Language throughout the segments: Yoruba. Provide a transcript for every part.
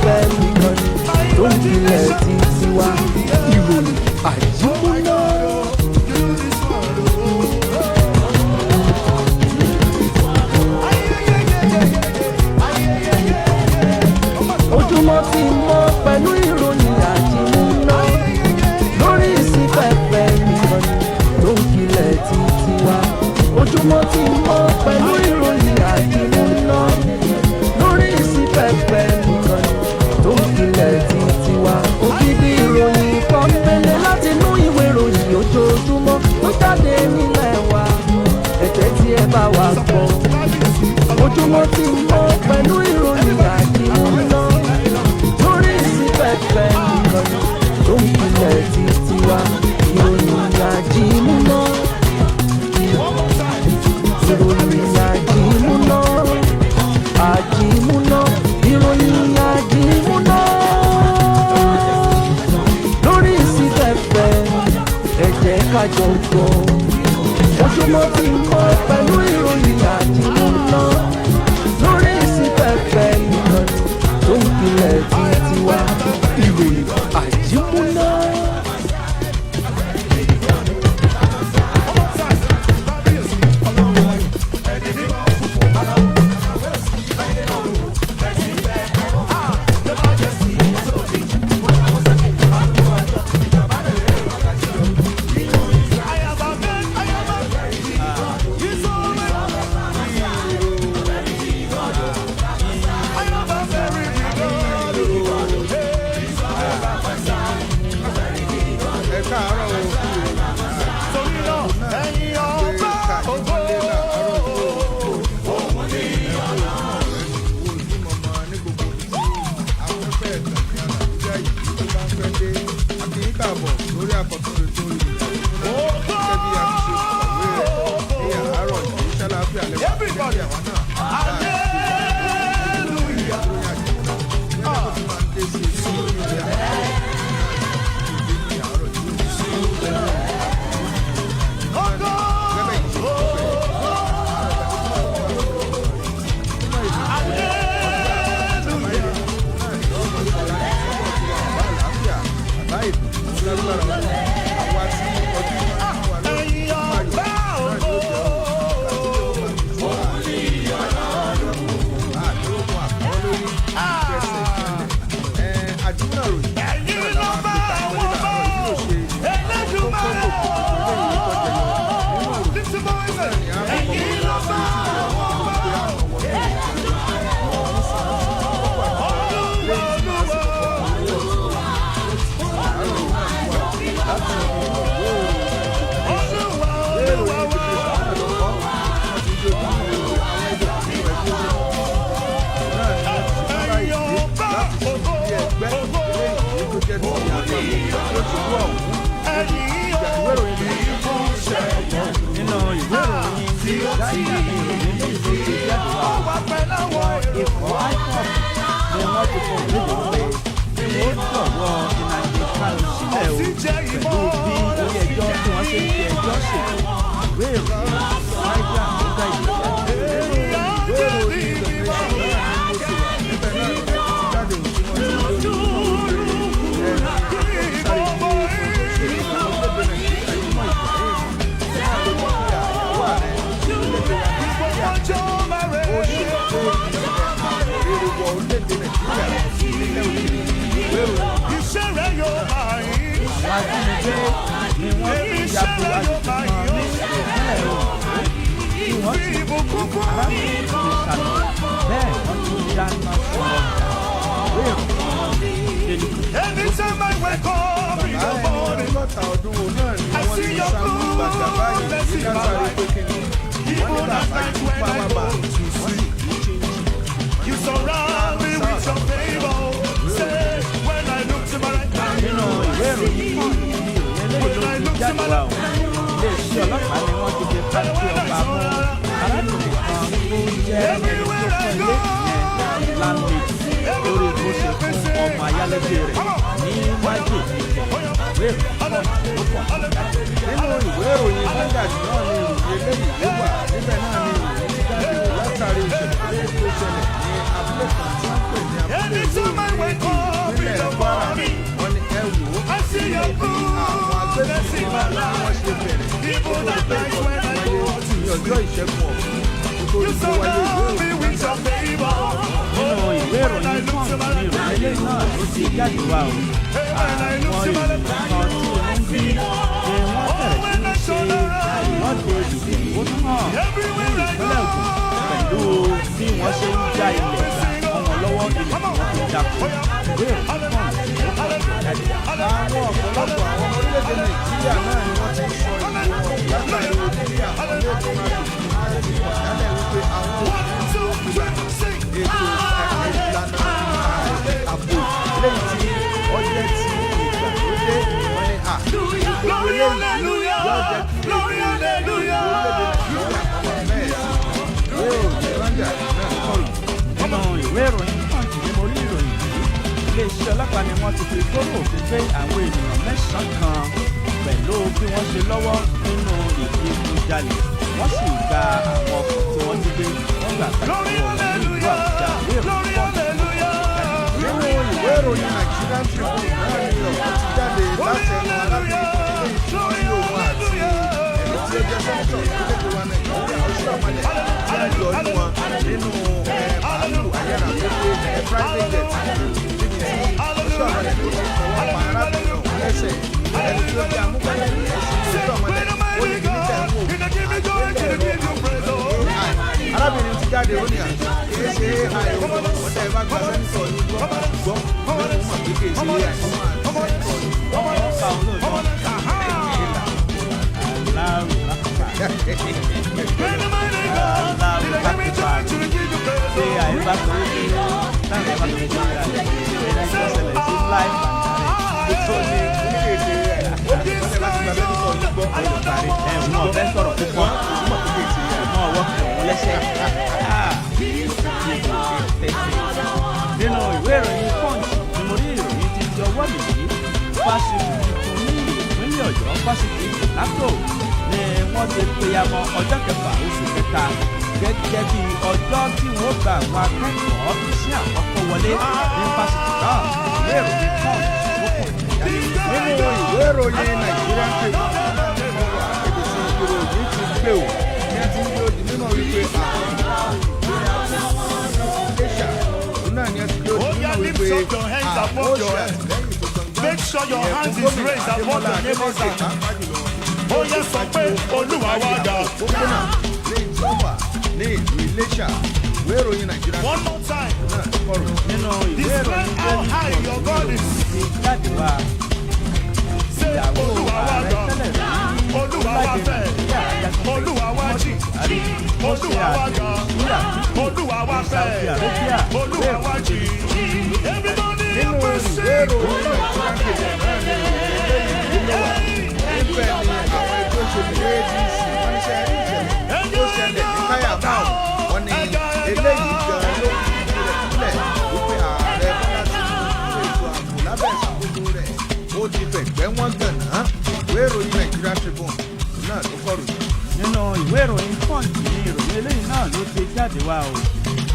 FM ìkànnì tó ń pilẹ̀ títí wá. Ìròyìn àjímúná. Ojúmọ́ ti mọ́ pẹ̀lú ìròyìn àjímúná. Lórí ìsìnfẹ̀fẹ̀ ìkànnì tó ń pilẹ̀ títí wá. Ojúmọ́ ti mọ́ pẹ̀lú ìròyìn àjímúná. Lórí ìsìnfẹ̀fẹ̀ ìkànnì tó ń pilẹ̀ títí wá. Ògidì ìròyìn pọ́npẹ́lẹ́ láti inú ìwé ìròyìn ojoojúmọ́ tó jáde nílẹ̀ wa. Ẹ̀tẹ́ tí ẹ bá wa gbọ́. Ojúmọ́ ti mọ́ pẹ̀lú ìròyìn àjímúná. Lórí ìsìnfẹ̀fẹ̀ ìkànnì tó ń pilẹ̀ títí wá. Ìròyìn àjímúná. Ìròyìn àjímúná. Àjímúná. Ìròyìn àjímúná. Lórí ìsìnfẹ̀fẹ̀ ẹ jẹ́ ká jọ gbọ́. Ojúmọ́ ti mọ́ pẹ̀lú ìròyìn àjímúná. Lórí ìsìnfẹ̀fẹ̀ ìkànnì tó ń pilẹ̀ títí wá. Ìròyìn àjímúná. Ẹ káàárọ̀ o. Lórí àkọ́tún ètò ìròyìn gẹ́gẹ́ bí a ti ṣe kọ̀wé rẹ̀ ní àárọ̀ yìí, ṣàlàáfíà lẹ́wọ̀n gẹ́gẹ́ bí àwa náà Nínú ìwé ìròyìn Guardian, ìròyìn méjì ló ti jáde wá. Ikọ̀ IPOB ni wọ́n ti fọ ìlédè pé kí wọ́n jọ̀wọ́ Nnamdi Kanu sílẹ̀ o, pẹ̀lú bí ilé ẹjọ́ tí wọ́n ṣe fi ẹjọ́ ṣètò. Ìwé ìròyìn Guardian ló gbà ìlú jáde. Ìwé ìròyìn The Nation náà ni mo sì wà níbẹ̀ náà ni mo ti jáde òun tí wọ́n ti lórí Àwọn ajínigbé ni wọ́n ti ya bo agbègbè kan ní ìpínlẹ̀ Ondo tí wọ́n sì kó arákùnrin ti sálọ, bẹ́ẹ̀ wọ́n tún dáná sun ọjà. Ìwé ìròyìn Daily Post. Bàbá ẹni 60 ọdún wo náà ni wọ́n ti sá mú gbàgbà báyìí ní látàrí pé kí ni wọ́n ní bàbá yìí pa bàbá, wọ́n sì kú chinchin. You surround me with your favor. Say, when I look to my right hand, Nínú ìwé ìròyìn Punch ní ìròyìn eléyìí ló ti jáde wá o. Iléeṣẹ́ ọlọ́pàá ni wọ́n ti fi páńpẹ́ ọba mú arákùnrin kan tó jẹ́ ẹni tó fún ilé, ìyẹn landlady, lórí bó ṣe fún ọmọ ayálégbé rẹ̀ ní májèlé jẹ. Ìwé ìròyìn Punch ló pọ̀ sí jáde. Nínú ìwé ìròyìn Vanguard náà ni ìròyìn eléyìí ló wà. Níbẹ̀ náà ni ìròyìn ti jáde látàrí ìṣẹ̀lẹ̀ eléyìí tó ṣẹlẹ̀ ní abúlé kan tí wọ́n pè ní abúlé Anytime I wake ọjọ́ ìṣẹ́gun ọ̀hún kó tó You di pé wáyé ìwé surround me ìròyìn with your favor. Nínú ìwé ìròyìn Punch ní ìròyìn eléyìí náà ló ti jáde wá o. Àwọn ènìyàn kan tí inú ń bí ni wọ́n bẹ̀rẹ̀ sí ní ṣe ìwọ́de ìfẹ̀hónúhàn ní ìpínlẹ̀ Ògùn pẹ̀lú bí wọ́n ṣe ń já ilẹ̀ gbà mọ́ wọn lọ́wọ́, ilẹ̀ tí wọ́n fi ń dáko. Ìwé ìròyìn Punch ló kọ̀ jáde. Àwọn ọ̀pọ̀lọpọ̀ àwọn ọmọ orílẹ̀-èdè Nàìjíríà náà ni wọ́n ti ń sọ ìlú wọn látàrí bí àwọn ilé-ìgbìmọ̀ aṣòfin ti kọ̀ jálẹ̀ wípé àwọn ò One, two, three, sing. Ètò ìlànà ààbò eléyìí tí ó jẹ́ ti ìgbàlódé, wọ́n ní à Glory, eléyìí hallelujah. yóò jẹ́ kí Glory, hallelujah. orílẹ̀-èdè Nàìjíríà kọ́ mẹ́ẹ̀ sí ìwé ìròyìn Vanguard náà kọ̀ròyìn. Nínú ìwé ìròyìn Punch ni mo rí ìròyìn yìí. Iléeṣẹ́ ọlọ́pàá ni wọ́n ti fi kóró òfin gbé àwọn ènìyàn mẹ́sàn-án kan pẹ̀lú bí wọ́n ṣe lọ́wọ́ nínú ìdigunjalè, wọ́n sì gba àwọn ọkọ̀ tí wọ́n ti gbé, wọ́n gbà padà Glory, lọ́wọ́ wọn ní ìlú hallelujah. Àbújá. Ìwé ìròyìn Glory, Punch hallelujah. Nínú ìwé ìròyìn Nigerian Tribune náà ni ọ̀rọ̀ ti jáde láti ẹnu arábìnrin kan eléyìí tí wọ́n ní òun àti ẹni tí ó jẹ́ sẹ́nitọ̀ orílẹ̀-èdè wa Nàìjíríà Oshiomhole tí a jọ ní wọn nínú bàálù ayárabíyé, private jet, níbi tí Oshiomhole tó ti fọwọ́ pa arábìnrin ọ̀hún lẹ́sẹ̀. Ẹni tí ó jẹ́ amúgbálẹ́gbẹ̀ẹ́ sí Oshiomhole ó ní kí ní tẹ̀ ń wò àgbélẹ̀rọ AI. Arábìnrin ti jáde, ó ní à kìí ṣe AI o, ọ̀tẹ̀ bá gba sẹ́nitọ̀ ní gbọ́ gbọ́ lóun mọ̀ pé kìí ṣe AI, òun àti sẹ́nitọ̀ ní. Pa òun lóòótọ́. Aláàrú lápá. Ṣé àìbá sọ wípé táwọn ẹ̀ bá sọ wípé ẹ̀rọ ìṣẹ̀lẹ̀ sí live and direct tó ní Ó ní kìí ṣe AI, ó ní ọ̀tẹ̀ bá ti gba sẹ́nitọ̀ ní gbọ́ parí ẹ̀ wọ́n fẹ́ sọ̀rọ̀ púpọ̀ òun mọ̀ pé kìí ṣe AI. Mọ́ ọwọ́ kan òun lẹ́sẹ̀. Nínú ìwé ìròyìn Punch ni mo rí ìròyìn ti ti ọwọ́ mi yìí. Fásitì tuntun ní ìpínlẹ̀ Ọ̀yọ́, Fásitì Tòlátò, ni wọ́n ti peyamọ ọjọ́ 6 oṣù 3 gẹ́gẹ́ bí ọjọ́ tí wọ́n gba àwọn akẹ́kọ̀ọ́ iṣẹ́ àkọ́kọ́ wọlé ní fásitì náà. Ìwé ìròyìn Punch ló kàn jáde. Nínú ìwé ìròyìn Nigerian Tribune náà ni mo wà, ibi tí ìròyìn ti gbé o ní a ti ń gbé odi mímọ̀ wípé àwọn Iléṣà òun náà ni a ti gbé odi mímọ̀ wípé àwọn ó ṣe àtìlẹ́yìn tó gbọngbọ́n Make sure your ìyẹn hands fún is gómìnà raised above Adémọ́lá your neighbor's Adélékè, hand. pàápàá jùlọ Ó yẹ sọ pé Olúwa wa ga. òpópónà lẹ́yìn tí ó wà ní ìlú Iléṣà. Ìwé ìròyìn Nigerian One more time. Tribune náà kọ̀ròyìn. Nínú ìwé Display ìròyìn how high your God is. ti jáde wá, Say ìyàwó Olúwa wa ààrẹ ga. tẹ́lẹ̀ rí ní Olúwa wa orílẹ̀-èdè fẹ́. Nàìjíríà, Ajagun Olúwa wa jì. Buhari, ó ṣe Olúwa wa ga. àbẹ̀wò sí Àtìkù Olúwa wa ní Saudi fẹ́. Arabia. Olúwa wa jì. Everybody Nínú ìwé appreciate. ìròyìn Nigerian Tribune náà ni ìròyìn eléyìí ló wà. Níbẹ̀ ni àwọn ẹgbẹ́ òṣèlú ADC wọ́n ní sẹ́ ìṣẹ̀lẹ̀ tó ṣẹlẹ̀ ní Kaiama, wọ́n ní eléyìí gan ló fi ìdí rẹ̀ múlẹ̀ wípé ààrẹ Bọ́lá Tinubu, ètò ààbò lábẹ́ ìṣàkóso rẹ̀ ó ti fẹ̀gbẹ́ wọn gànà. Ìwé ìròyìn Nigerian Tribune náà ló kọ̀ròyìn. Nínú ìwé ìròyìn Punch ní ìròyìn eléyìí náà ló ti jáde wá o.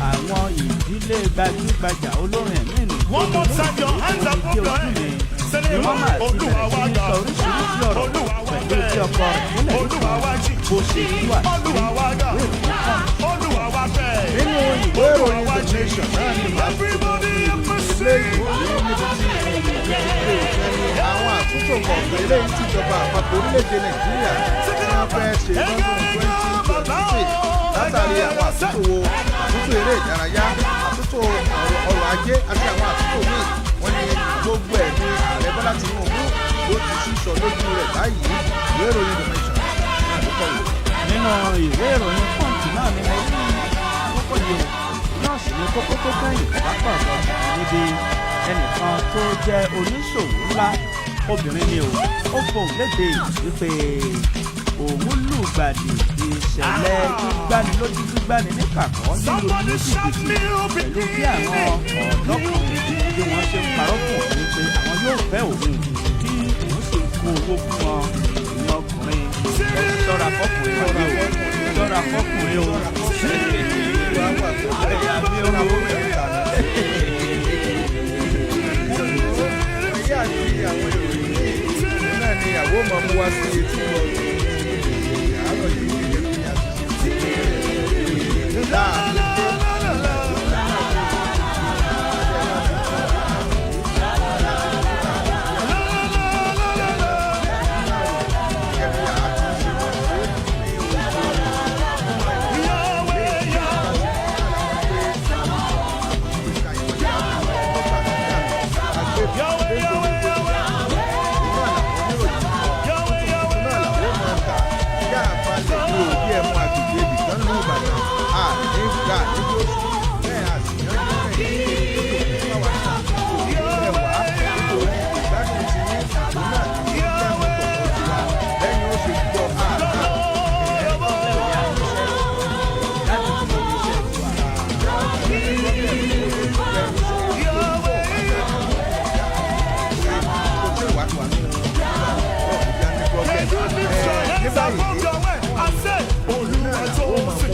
Àwọn ìdílé gbajúgbajà olórin ẹ̀mí nì One more time, your hands above your head. Say, ni wọ́n máa ti Olúwa bẹ̀rẹ̀ sí wa ní ga. sọ oríṣiríṣi ọ̀rọ̀ Olúwa wa pẹ̀lú tí ọkọ rẹ̀ múlẹ̀ Olúwa wa jì. bó ṣe tú àṣírí. Olúwa wa ga. Ìwé ìròyìn Punch. Olúwa wa fẹ́. Nínú ìwé ìròyìn The Nation náà ni màá Everybody ilé appreciate. ìwé, níbi tí ìròyìn ti gbé òfin ní àwọn àtúntò kọ̀ọ̀kan eléyìí tí ìjọba àpapọ̀ orílẹ̀-èdè Nàìjíríà tí wọ́n fẹ́ ṣe lọ́dún 2026, látàrí àwọn àtúntò wo, àtúntò eré ìdárayá, àtúntò ọrọ̀ ajé àti àwọn àtúntò míì. Wọ́n ní gbogbo ẹ̀ ní ààrẹ Bọ́lá Tinubu ló ti sísọ lójú rẹ̀ báyìí. Ìwé ìròyìn The Nation náà ló kọ̀wé. Nínú ìwé ìròyìn Punch náà ni mo rí kókó yìí o. Náà sì ni kókó tó kẹ́yìn pápá ọ̀dọ̀ níbi ẹnìkan tó jẹ́ oníṣòwò ńlá, obìnrin ni o, ó fohùn léde wípé òun lùgbàdì ìṣẹ̀lẹ̀ gbígbani lójú, gbígbani níkàkọ́, lílo Somebody ní shout jìbìtì new pẹ̀lú bí àwọn beginning. ọ̀dọ́kùnrin bí wọ́n ṣe ń parọ́ fún òun pé àwọn yóò fẹ́ òun, tí òun sì ń kó owó fún wọn. Ìyẹn ọkùnrin, ẹ ṣọ́ra fọkùnrin wọlé o, ṣọ́ra fọkùnrin o. Ẹ̀yà mi ò Èyí àti àwọn ìròyìn yìí òun náà ni àwọn máa mú wá sí etí gbọ́ àárọ̀ yìí gẹ́gẹ́ bí a ti ṣe. Láàrin La la la la. La la la la la. Gẹ́gẹ́ bí a ti ṣe mọ̀ pé ní ojú Yahweh, Yahweh. Yahweh, Yahweh, Yahweh. Yahweh, Yahweh, Yahweh. Láti fi iṣẹ́ tiwa. Can you lift your hands above your head and say, Olúwa tó sìn,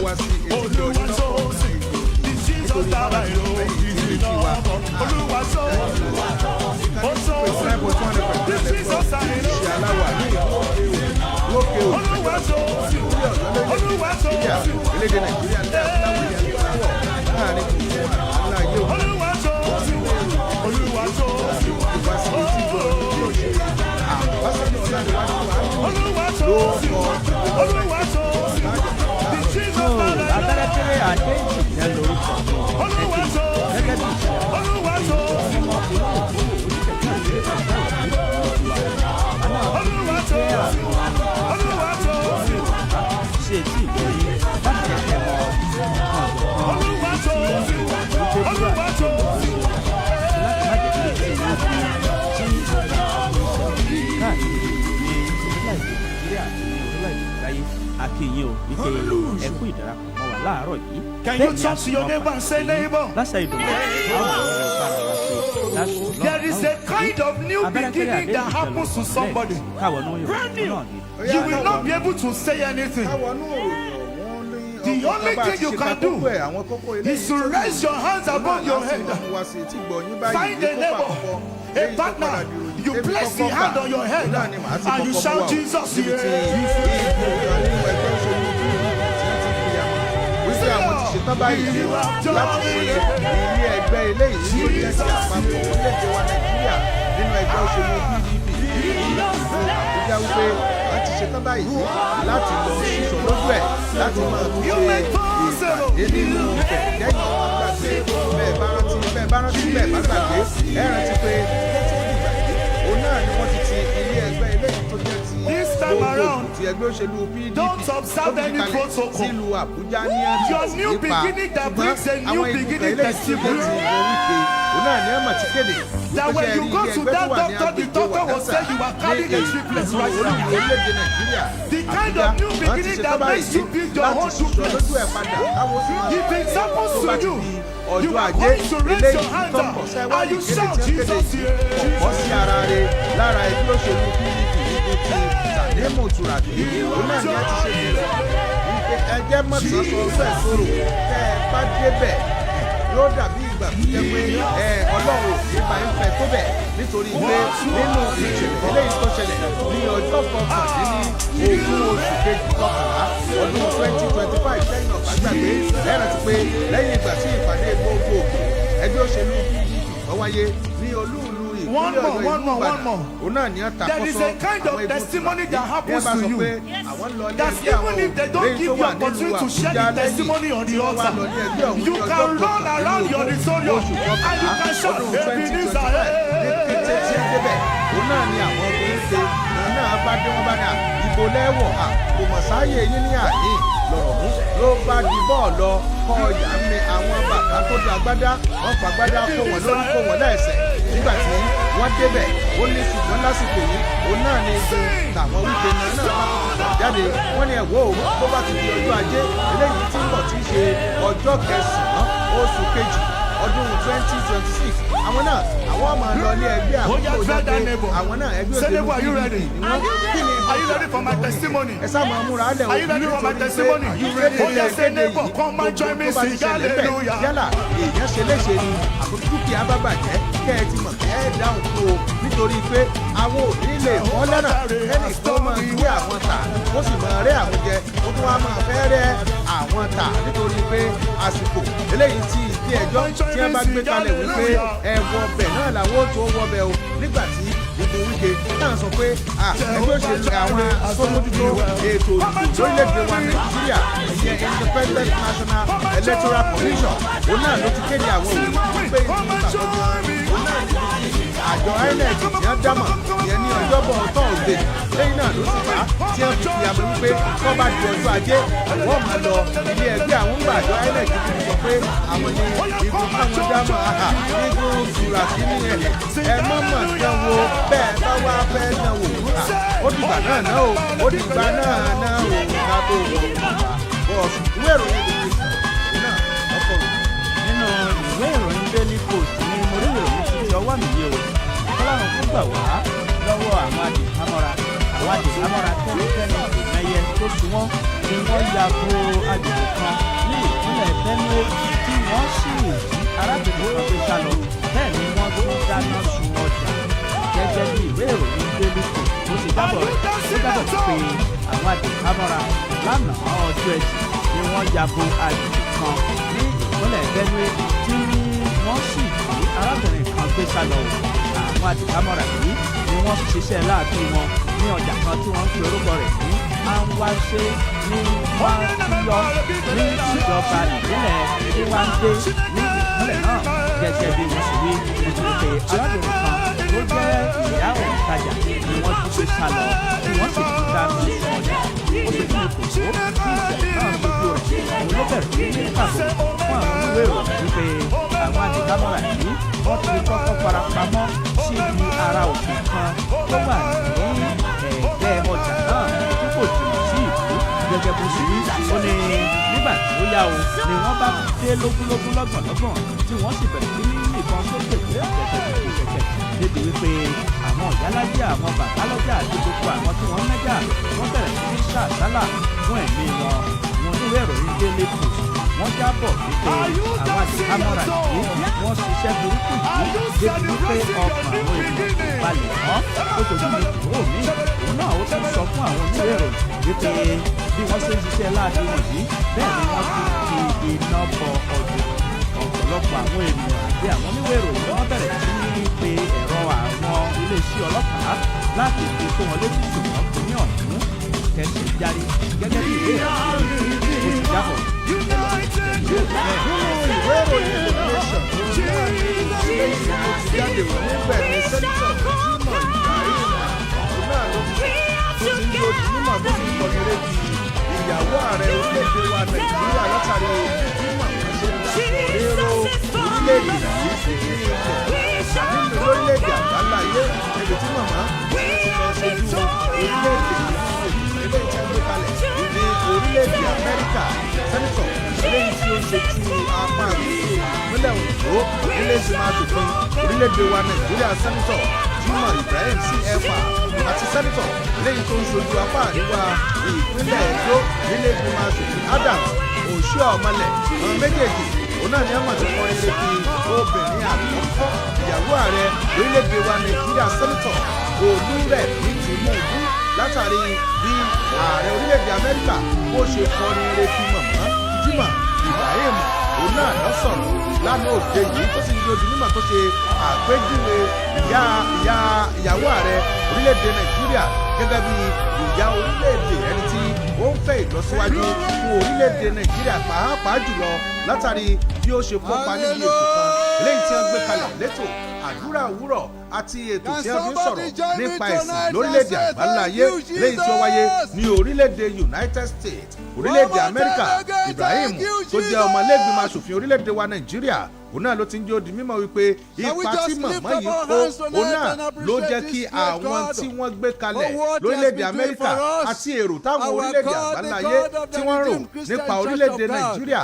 Olúwa tó sìn, the Jesus that I know is enough. Olúwa tó sìn, ó tó sìn, the Jesus I know. Olúwa tó sìn, Olúwa tó sìn, Orílẹ̀-èdè Nàìjíríà ní àbúláwọ̀ ilẹ̀ adúláwọ̀ láàrin gbogbo àgbáńlá ayé òun Olúwa tó sìn, Olúwa tó sìn, wá sí etí gbọ́ bí ó ṣe àbáṣẹ́ni ọ̀làdéwájú wa Olúwa tó sìn, Olúwa tó sìn, the Jesus that I know. Abẹ́rẹ́kẹ́rẹ́ Adéjìnà lorúkọ mi. Olúwa tó sìn, Gẹ́gẹ́ bí ìṣẹ̀lẹ̀ Olúwa tó sìn. Olúwa tó sìn, Olúwa tó sìn, ṣe tí ìgbọ́ yìí láti ẹ̀kẹ́ mọ Olúwa tó sìn, Olúwa tó sìn. láti má jẹ́ kí èyí ó di tí káàkiri ní orílẹ̀-èdè Nàìjíríà àti ní orílẹ̀-èdè àgbáyé. A kí yín o wípé ẹ kú ìdarapọ̀ mọ́ wa láàárọ̀ yìí. Can Bẹ́ẹ̀ you ni a talk to sì your mọ neighbor and say, pàtàkì "Neighbor, láṣà ìdùnnú àwọn ọ̀rẹ́ bára wa ṣe láṣọ Ọlọ́run There is a kind of new Abẹ́rẹ́kẹ́rẹ́ beginning that Adéjìnà happens to lorúkọ somebody. lẹ́ẹ̀kan káwọn náà yóò Brand new. náà ni. You will not be able to say anything. Káwọnú òròyìn ọ̀hún ní The ọkọ̀ only kan bá thing ti you ṣe can ta do kókó ẹ̀, àwọn kókó is eléyìí to tó raise your hands above your head. mú wá sí etí gbọ̀nyìn báyìí Find ní a kókó neighbor, àkọ́kọ́, a léyìí tó partner. padà di ìròyìn You débi place the kọ́kọ́ hand kà. on your head Náà ni màá ti and you kọ́kọ́ mú shout, wá o. "Jesus, Níbi tí yeah." ipò kan nínú ẹgbẹ́ òṣèlú PDP tí wọ́n ti fi àmọ́ wípé àwọn ti ṣetán báyìí láti ṣe ilé ẹgbẹ́ eléyìí tó jẹ́ ti àpapọ̀ orílẹ̀-èdè wa Nàìjíríà nínú ẹgbẹ́ òṣèlú PDP ìlú Àbújá, wípé wọ́n ti ṣetán báyìí láti lọ sísọ lójú ẹ̀ láti máa tún You ṣe make possible. ìpàdé nínú ibẹ̀. Lẹ́yìn ọ̀pá gbàgbé, bẹ́ẹ̀ bá rántí, bẹ́ẹ̀ bá rántí, bẹ́ẹ̀ bá gbàgbé, ẹ rántí pé kó tó dìgbà yìí, òun náà ni wọ́n ti ti ilé ẹgbẹ́ eléyìí tó jẹ́ ti This time gbogbogbò around, ti ẹgbẹ́ òṣèlú PDP don't observe tó fi any kalẹ̀ protocol. sílùú Àbújá ní àti Your new nípa beginning that ṣùgbọ́n brings a new àwọn igun kan beginning eléyìí tó jẹ́ testimony. ti Wike, òun náà ni ẹ mà ti kéde That wípé when ṣe you rí go ilé to ẹgbẹ́ tó that wà ní doctor, the agbègbè doctor will Wàdásà say you are carrying ní a triplets right ìlú now. orílẹ̀-èdè Nàìjíríà The kind Àbújá of new wọ́n ti beginning ṣetán that makes báyìí you build your láti own ṣiṣọ́ duplex. lójú ẹ̀ padà káwọn sì máa If it happens tó bá to ti you, di you ọjọ́ are ajé going to raise eléyìí your hand tó ń up bọ̀ sẹ́wọ́n and you ìkéde shout, tí ó kéde "Jesus, yìí yeah." kò bọ́ sí ara rẹ̀ lára ẹgbẹ́ òṣèlú PDP igun ti Tanimu Turaki, òun náà ni a ti ṣe ìrọ̀ wípé ẹjẹ́ mọ̀tàn sọ fẹ́ sọ̀rọ̀ tẹ́ ẹ bá débẹ̀ yóò dàbí ìgbà tó jẹ́ pé ẹ Ọlọ́run ò ní bá ń fẹ́ tó bẹ̀, nítorí pé nínú ìṣẹ̀lẹ̀ eléyìí tó ṣẹlẹ̀ ní ọjọ́ 19 oṣù kejì kọkànlá ọdún 2025, lẹ́yìn ọ̀bá gbàgbé, lẹ́rìn ti pé lẹ́yìn ìgbà tí ìpàdé gbogbogbò ẹgbẹ́ òṣèlú PDP tó wáyé ní olúùlú One ìpínlẹ̀ more, Ọ̀yọ́ one ìlú more, one Ìbàdàn more. òun náà ní ọ̀tà There is a kind of testimony that happens to you. That even if they don't give you opportunity to share the testimony on the altar, you can run around the auditorium and you can shout, "Ebenezer, Ní kété tí ẹ débẹ̀, òun náà ni àwọn ọkùnrin ṣe òun náà bá dé, wọn bá ní à ìbò lẹ́wọ̀ à kò mọ̀ sáyé yín ní àyè lọ̀rọ̀ mú ló bá di bọ́ọ̀lù kọ́ ọ̀yà mi àwọn bàbá tó di agbádá wọn fàgbádá kó wọn lórí kó wọn lẹ́sẹ̀ nígbà tí wọ́n débẹ̀. Ó ní ṣùgbọ́n lásìkò yìí, òun náà ni igun tàwọn Wike náà bá tuntun jáde. Wọ́n ní ẹ̀wọ́ o, bó bá ti di ọjọ́ ajé eléyìí tí ń bọ̀, tí í ṣe ọjọ́ 9 oṣù kejì ọdún 2026, àwọn náà àwọn máa lọ ní ẹgbẹ́ Oh, yeah, àkókò tell that pé neighbor. àwọn náà ẹgbẹ́ Say, òṣèlú "Neighbor, are you PDP ready? ni wọ́n. Kí ni Are you ready for my testimony? ẹ sá máa múra lẹ̀ o Are you ready for my nítorí pé testimony? ìkéde Oh, yeah, say, ìkéde "Neighbor, yìí, come and join me, gbogbo tó bá ti sing ṣẹlẹ̀ bẹ́ẹ̀, hallelujah." yálà èèyàn ṣe léṣe ni àbí dúkìá bá bàjẹ́, kẹ́ ẹ ti mọ̀ kẹ́ ẹ dáhùn fún o. Nítorí pé àwọn ò ní lè fọ́ lẹ́nà kẹ́nì kó máa gbé àwọn tà, ó sì máa rẹ́ àwọn jẹ, ó tún wá máa fẹ́ rẹ́ àwọn tà, nítorí pé àsìkò eléyìí tí ilé ẹjọ́ tí wọ́n bá gbé kalẹ̀ wípé ẹ wọbẹ̀ náà làwọn ó tó wọbẹ̀ o. Nígbà tí gbogbo Wike náà sọ pé ẹgbẹ́ òṣèlú àwọn tó mójútó ètò ìdìbò lórílẹ̀‐èdè wa Nàìjíríà, ìyẹn Independent National Electoral Commission, òun náà ló ti kéde àwọn òun wípé ìlú ìtàkùn òun náà ní ibi tí àjọ INEC tí wọ́n dámọ̀, ìyẹn ní ọjọ́bọ̀ Thursday. Lẹ́yìn náà ló sì fà á tí wọ́n fi fi àmì wípé tó bá di ọjọ́ Ajé, wọ́n máa lọ ilé ẹgbẹ́ àwọn ńgbà àjọ INEC ti sọ pé àwọn ní igun táwọn dámọ̀ àhà igun sùràkí ní ẹ̀ ẹ mọ̀mọ̀ dán wo bẹ́ẹ̀ bá wá fẹ́ dán wò. Ó dìgbà náà náà o, ó dìgbà náà náà o, ká tó wọ bọ́ọ̀sì. Ìwé ìròyìn The Nation náà lọ́kọ̀ rẹ̀. Nínú ìwé ìròyìn Daily Post ní mo rí ìròyìn títí ọwọ́ mi yìí o. Kọ́láhùn kó gbà wá lọ́wọ́ àwọn adìhámọ́ra. Àwọn adìhámọ́ra tẹ́nikẹ́ni kò mẹ́yẹ tó sun wọ́n ni wọ́n ya bo agbègbè kan ní ìpínlẹ̀ Benue, tí wọ́n sì jí arábìnrin kan gbé sá lọ. Bẹ́ẹ̀ ni wọ́n tún dáná sun ọjà. Gẹ́gẹ́ bí ìwé ìròyìn Daily Post ó sì jábọ̀ rẹ̀, ó jábọ̀ pé àwọn adìhámọ́ra lánàá ọjọ́ Ẹtì ni wọ́n ya bo agbègbè kan ní ìpínlẹ̀ Benue, tí wọ́n sì jí arábìnrin kan gbé sá lọ. Àwọn adìhámọ́ra yìí ni wọ́n ṣiṣẹ́ láàbí wọn ní ọjà kan tí wọ́n ń pe orúkọ rẹ̀ ní Anwase ní Wáyọ ní ìjọba ìbílẹ̀ Tiwande ní ìpínlẹ̀ náà. Gẹ́gẹ́ bí wọ́n ṣe wí, wọ́n ti pé arábìnrin kan tó jẹ́ ìyá òǹtajà ni wọ́n jí gbé sá lọ, tí wọ́n sì tún dáná sun ọjà. Ó ṣe fún mi kò tó tí ìṣẹ̀lẹ̀ náà ṣojú rẹ̀, òun ló bẹ̀rẹ̀ sí ní pàbò fún àwọn oníwèé ìròyìn wípé àwọn adìgámọ́ra yìí, wọ́n ti kọ́kọ́ farapamọ́ sí ibi ara òkè kan tó wà ní ẹ̀gbẹ́ ọjà náà tí kò jìnnà sí ìlú. Gẹ́gẹ́ bó ṣe wí, ó ní nígbà tí ó yá o ni wọ́n bá dé lógúnlógún, lọ́gbọ̀nlọ́gbọ̀n, tí wọ́n sì bẹ̀rẹ̀ sí ní yìnbọn sókè kẹ̀kẹ̀kẹ̀kẹ̀, débi wípé àwọn ìyálájẹ́, àwọn bàbálọ́jà àti gbogbo àwọn tí wọ́n mẹ́jà, wọ́n bẹ̀rẹ̀ sí ní sàsálà fún ẹ̀mí wọn. Wọn oníwèé ìròyìn Daily Post, wọ́n jábọ̀ wípé àwọn àdìhámọ́ra yìí, wọ́n ṣiṣẹ́ burúkú yìí débi wípé ọkàn àwọn ènìyàn kò balẹ̀ mọ́. Ó tójú mi kúrò mí, òun náà ó tún sọ fún àwọn oníwèé ìròyìn wípé bí wọ́n ṣe ń ṣiṣẹ́ láabi wọ̀nyí, bẹ́ẹ̀ ni wọ́n tún fi iná bọ ọjà. Ọ̀pọ̀lọpọ̀ àwọn ènìyàn àti àwọn oníwèé ìròyìn, wọ́n bẹ̀rẹ̀ sí ní pe ẹ̀rọ àwọn iléeṣẹ́ ọlọ́pàá láti fi tó wọn létí, ṣùgbọ́n kò ní ọ̀hún kẹsẹ̀ járí. Gẹ́gẹ́ bí ìwé ìròyìn ó ti jábọ̀. Nínú ìwé ìròyìn The Nation, òun náà ní eléyìí tó ti jáde wọ́n. Níbẹ̀ ní Senator Jimoh Ibrahim, òun náà ló ti tó ti ń lo mímọ̀ tó ti ń kọrin rédí ìyàwó ààrẹ orílẹ̀-èdè wa Nàìjíríà, látàrí bí màmá ṣe ń dàpọ̀ rérò orílẹ̀-èdè yìí ní ilẹ̀ àti nínú lórílẹ̀-èdè àgbáláyé, níbi tí màmá ti lọ ṣojú orílẹ̀-èdè yìí fún ètò eléyìí tí wọ́n gbé kalẹ̀ ní orílẹ̀-èdè Amẹ́ríkà. Senator eléyìí tí ó ń ṣojú apá gúúsù ìpínlẹ̀ Ondo nílé ìgbìmọ̀ aṣòfin orílẹ̀-èdè wa Nàìjíríà, Senator Jimoh Ibrahim CFR, àti senator eléyìí tó ń ṣojú apá àríwá ìpínlẹ̀ Ẹdó nílé ìgbìmọ̀ aṣòfin, Adams Oshiomhole, àwọn méjèèjì òun náà ní àmọ̀ tí wọ́n rí fi obìnrin àkọ́kọ́ ìyàwó ààrẹ orílẹ̀-èdè wa Nàìjíríà, Senator Olúrẹ̀mí Tinubu, látàrí bí ààrẹ orílẹ̀-èdè Amẹ́ríkà bó ṣe kọrin ire fi mọ̀mọ́. Jimoh Ibrahim, òun náà lọ sọ̀rọ̀ lánàá òde yìí, tó sì ń di onímọ̀ tó ṣe àpèjúwe ìyá ìyàwó ààrẹ orílẹ̀-èdè Nàìjíríà gẹ́gẹ́ bí ìyá orílẹ̀-èdè, ẹni tí ó ń fẹ́ ìlọsíwájú fún orílẹ̀-èdè Nàìjíríà, pàápàá jùlọ látàrí bí ó ṣe kópa níbi ètò kan eléyìí tí wọ́n gbé kalẹ̀ létò àdúrà òwúrọ̀ àti ètò tí wọ́n fi ń sọ̀rọ̀ nípa ẹ̀sìn lórílẹ̀-èdè àgbáláyé, léyìí tí ó wáyé ní orílẹ̀-èdè United States, orílẹ̀-èdè Amẹ́ríkà. Ibrahim, tó jẹ́ ọmọlẹ́gbìmọ̀ aṣòfin orílẹ̀-èdè wa Nàìjíríà, òun náà ló ti ń jẹ́ ó di mímọ̀ wípé ipa tí màmá yìí kó, òun náà ló jẹ́ kí àwọn tí wọ́n gbé kalẹ̀ lórílẹ̀-èdè Amẹ́ríkà àti èrò táwọn orílẹ̀-èdè àgbáláyé tí wọ́n rò nípa orílẹ̀-èdè Nàìjíríà.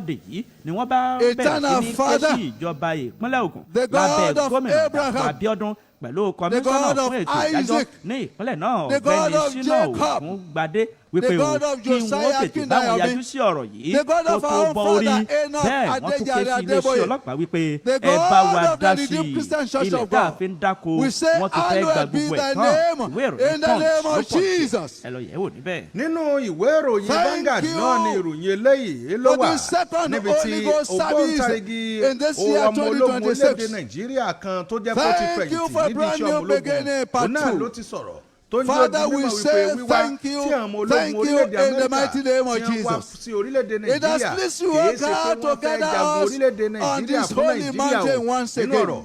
ìwọ́de yìí ni wọ́n bá bẹ̀rẹ̀ sí Eternal ní ké Father, sí ìjọba ìpínlẹ̀ Ògùn the lábẹ́ God of gómìnà Dàpọ̀ Abraham, Abíọ́dún pẹ̀lú kọmíṣánná God of fún ètò ìdájọ́ Isaac, ní ìpínlẹ̀ náà, the God ọ̀gbẹ́ni of Ṣínà Jacob, Ògúngbadé, wípé the o God of kí wọ́n Josiah tètè bá wọn Kindayomi, yájú sí ọ̀rọ̀ yìí the God kó of tó our own bọ́ orí. father Enoch Bẹ́ẹ̀ wọ́n tún ké Adejare sí iléeṣẹ́ Adeboye, ọlọ́pàá wípé the ẹ bá God wa of dá the sí Redeemed Christian Church ilẹ̀ of tá a God. fi ń dáko, We say, wọ́n ti fẹ́ gba "Hallowed be gbogbo ẹ̀ thy tán." name Ìwé ìròyìn in the Punch name ló of pọ̀ sí. Jesus. Ẹ lọ yẹ̀ wò níbẹ̀. Nínú ìwé ìròyìn Thank Vanguard you náà ni ìròyìn eléyìí ló for wà, the second níbi tí Holy Ghost service ògbóǹtarìgì in this year ọmọ ológun orílẹ̀-èdè 2026. Nàìjíríà kan tó jẹ́ kó ti Thank you fẹ̀yìntì for nídìí brand iṣẹ́ new ọmọ ológun, beginning, part òun náà two. ló ti sọ̀rọ̀ tó ń jẹ́ Father, di we mímọ̀ wípé say wíwá thank you, tí àwọn ọmọ ológun thank you orílẹ̀-èdè in the mighty Amẹ́ríkà name of tí wọ́n wá Jesus. sí orílẹ̀-èdè It has Nàìjíríà pleased you, kìí O ṣe pé God, to wọ́n fẹ́ gather jagun us orílẹ̀-èdè on Nàìjíríà this fún holy Nàìjíríà mountain o. once Nínú again. ọ̀rọ̀